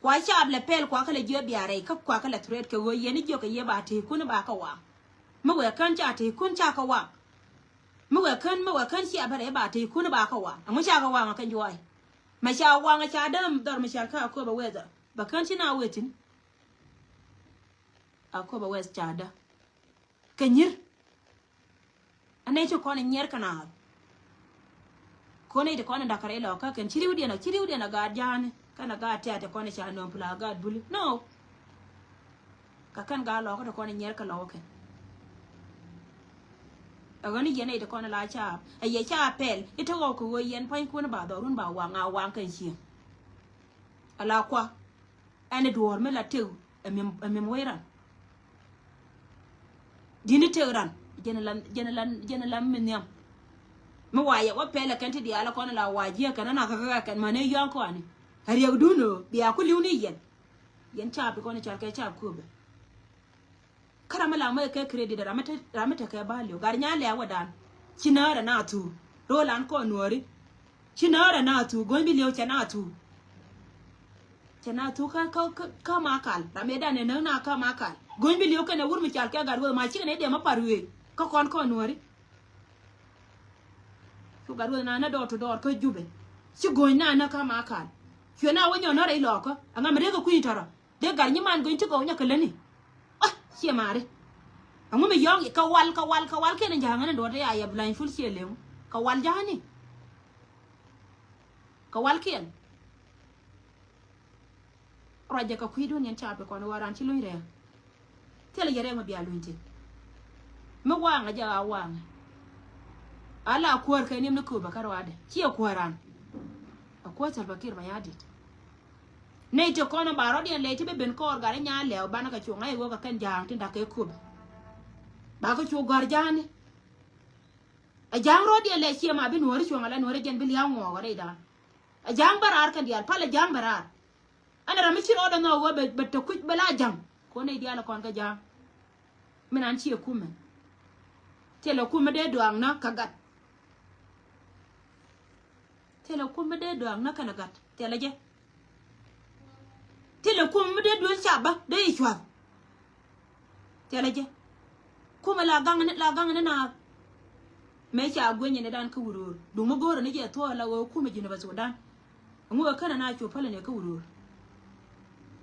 Kua caap lɛ pɛl kua kä lɛ jiö bia rɛy kä kua kä lɛ threat kɛ ɣöö yɛn i̱ jiök kɛ yɛ ba tëëkun i̱ ba kä waŋ. Mi wee kän ca tëëkun ca kä waŋ. Mi wee kän mi wee kän cia bä rɛy ba tëëkun i̱ ba kä waŋ. Ɛŋu ca kä waŋ ɛ kɛn juɔy. Mɛ ca waŋ ɛ ca däm dhɔr mi cal kä a kööbä wee dhɔr bɛ kän ci na wee thi̱n. A kööbä wee ca dä. Kɛ nyi̱r. Ɛ nɛy ti kɔn ɛ nyiɛr kɛ naath. Kɔn nɛy ti kɔn ɛ da̱k kɛ rɛy lɔkä kɛn ci riwdiɛn ɛ ci riwdiɛn ɛ gaat ja̱a̱ni kɛn ɛ gaat tɛ̈t ti kɔn ɛ ca nööm pla gaat buli. No. Kɛ kɛn gaat lɔkä ti kɔn ɛ nyiɛr kɛ lɔkä kɛn. Ɛ ɣän i̱ yɛn nɛy ti kɔn ɛ la caap ɛ yɛ caap pɛl i̱ te ɣɔw kɛ ɣöö yɛn pua̱nykun ba dhɔrun ba waŋ a waŋ kɛn cieŋ. Ala kua. Ɛn i̱ duɔ̱ɔ̱r mi la tëk ɛ mi̱em, ɛ mi̱em wec ran. Di̱t ni tëk ran jɛn ɛ la, jɛn ɛ la, jɛn ɛ la mi nhiam. Mi wa yɛ wä pɛlɛ kɛn ti diaal ɛ kɔn ɛ la wa jiɛ kɛn ɛ na kä kä kɛn män ɛ yɔ̱a̱ŋ kɔani. Ɛ riɛkdun ɣöö bia ku li̱w ni yɛn. Yɛn caap ti kɔn ɛ cal kɛ caap kööbɛ. Kä ram mi la mɛ kɛ credit ram mi te, ram mi te kɛ value. Gat nya lɛ wä dan. Ci nä rɛ na thu. Ro lan kɔ nuɔri. Ci nä rɛ na thu. Go̱ny bi liw cɛ na thu. Cɛ na thu kä, kä, kä, kä ma kal. Ram mi dan ne na kä ma kal. Go̱ny bi liw kɛn ɛ wur mi cal kɛ gat wä ma ci kɛn ɛ diɛ ma par wee. Kä kɔn kɔ nuɔri. Cu gat wä na na door to door kä Jubɛ. Ci go̱ny na na kä ma kal. Cuɛ na wä nyɔ nä rɛ ilɔkä. Aŋa mi rɛ kɛ kui̱ tɔrɔ. Dee gat nyiman go̱ny ti gɔw nyɛ kɛ lätni. Ah, ciɛ mari. Aŋu mi yɔ̱ŋ kɛ wal, kɛ wal, kɛ wal kiɛn in ja̱a̱ŋ in duɔt ya yɛ blany ful ciɛ lew. Kɛ wal ja̱a̱ni. Kɛ wal kiɛn. Ruacɛ kɛ kui̱dun yɛn capi kɔn waran ci luny rɛɛ. Thilɛ yɛ rɛɛ mi bia luny ti. Mi waŋɛ jɛ a waŋɛ. Ala kuäär kɛ niɛm ni kööbä kä ruaadɛ. Ciɛ kuäär an. A kuäär Salva Kiir Mayardit. Nɛy ti kɔn ba rɔ̱diɛn lɛy ti bi ben kɔɔr gat inya lɛw banɛ kɛ cuɔ̱ŋ a iwä kɛ kɛn ja̱a̱ŋ ti da̱k kɛ köp. Ba kɛ cuɔ̱ŋ gɔ̱a̱r ja̱a̱ni. Ɛ ja̱a̱ŋ rɔ̱diɛn lɛy ciɛ ma bi nuɔ̱ɔ̱ri cuɔ̱ŋ ala nuɔ̱ɔ̱ri jɛn bi lia̱a̱ ŋɔɔk rɛy da̱a̱n. Ɛ ja̱a̱ŋ bä raar kɛn diaal pal ɛ ja̱a̱ŋ bä raar. Ɛn ɛ ram mi ci rɔɔdɛ nhɔk ɣöö bɛ, bɛ te kuc bɛ la ja̱ŋ. Kɔn nɛy diaal ɛ kɔn kɛ ja̱a̱ŋ. Min an ciɛ kumɛ. Thilɛ kumɛ dee duaaknä kɛ gat. Thilɛ kumɛ dee duaaknä kɛnɛ gat. Thilɛ jɛ. Thilɛ kumɛ mi dee duel ca bä dee i̱ cua̱th. Thilɛ jɛ. Kumɛ la gaŋ ni, la gaŋ ni naath. Mëë ca gueny ni dan kä wuröör. Duŋ mi go̱o̱rä ni jɛ thuɔɔk la ɣöö kumɛ ji̱n bä Sudan. Ɛŋu ɛ känɛ na cuɔ pälɛ ni kä wuröör.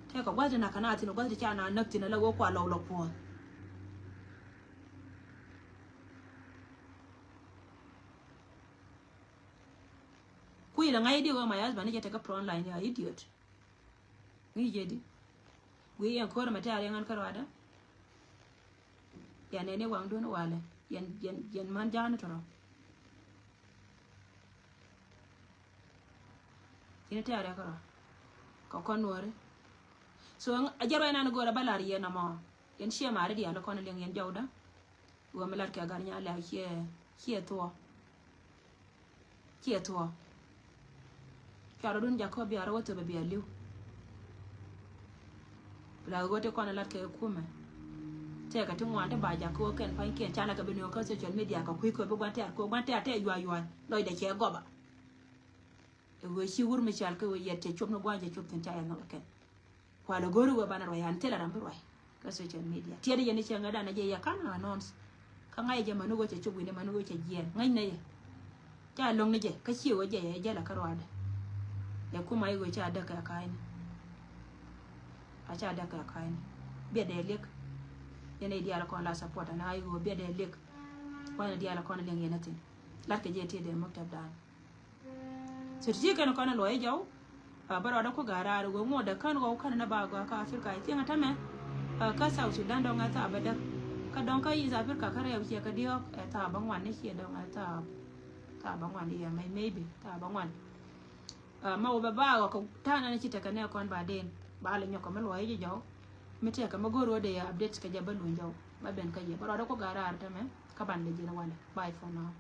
Tɛkɛ gua̱th ti na kɛ na thin gua̱th ti ca na näk thin ala wee kua lɔw lɔ puɔ̱ɔ̱th. Kui̱ lɛ ŋa̱c idiot wee my husband ni jɛ tekɛ front line ya idiot. Ŋi̱i̱c jɛ di. Guiy yɛn ko̱r mɛ tɛ̈r yɛn ɣän kä ruadä. Yɛn nɛn i̱ waŋdun walɛ yɛn, yɛn, yɛn män ja̱a̱n tɔrɔ. Yɛn tɛ̈r yɛn kärɔa kɛ kɔn nuɔ̱ri. So a jɛ ruac nan go̱o̱rä bä la̱r yɛn amɔ. Yɛn ciɛ mari diaal kɔn liɛŋ yɛn jɔwdä. Wä mi lat kɛ gar nya lɛ̈k ciɛ, ciɛ thuɔ̱. Ciɛ thuɔ̱. Cuarɛ dun jakä biarä wä thöpɛ bia li̱w. Bi la ɣöö ti kɔn lat kɛ kumɛ. Tɛkɛ ti ŋuan ti ba jakä wä kɛn pa̱nykiɛn canɛ kɛ bi nööŋ kä social media kɛ kui̱ kɛ bi gua̱n tɛ̈r kɛ gua̱n tɛ̈r tɛ̈ yuay yuay lɔcdɛ cɛ gɔba. Ɛ ɣöö ci wur mi cal kä ɣöö yɛt cɛ cop ni gua̱a̱ny cɛ cop thi̱n ca yɛ nhɔk kɛn. Kualɛ go̱o̱ri ɣöö banɛ ruac an thilɛ ram bi ruac kä social media. Tiɛt yɛn i̱ cɛ ŋädan a jɛ yɛ ka̱n announce. Kä ŋa̱c jɛ mani ɣöö cɛ cop wi̱ni mani ɣöö cɛ jiɛɛn ŋäcnɛ yɛ. Ca lo̱ŋni jɛ kä ciɛ ɣöö jɛ yɛ jälɛ kä ruaadɛ. Ɛ kumɛ i̱ ɣöö ca däk kɛ ka̱a̱cni. A ca däk kɛ ka̱a̱cni. Biɛt dee liek. Yɛn i̱ diaal kɔn la support ana i̱ ɣöö biɛt dee liek. Kua̱n diaal kɔn liɛŋ yɛn a thi̱n. Latkɛ jɛ tiɛt dee maktab dan. So ti ti kɛn kɔn luɔc jɔw. Bä rɔɔdä ku ga̱raar wee ŋuɔ̱t dee kän ɣɔw kän ni ba gɔaa kä Africa. I think tämɛ kä South Sudan dɔ̱ŋ ɛ thaap bä däk. Kä dɔ̱ŋ kä East Africa kä rɛw ciɛ kä diɔ̱ɔ̱k ɛ thaap bä ŋuan ni ciɛ dɔ̱ŋ ɛ thaap. Thaap bä ŋuan yɛ mɛy maybe thaap bä ŋuan. Mɛ wä bɛ ba ɣɔk ta̱a̱ nɛn ci tekɛ nɛ kɔn ba den ba lɛ nyɔk kɛ mi luɔc jɔw. Mi tekɛ mi go̱o̱r wä dee update kɛ jɛ bä luny jɔw bä ben kä yɛ bä rɔɔdä ku ga̱raar tämɛ. Kä ban dee ji̱n walɛ. Bye for now.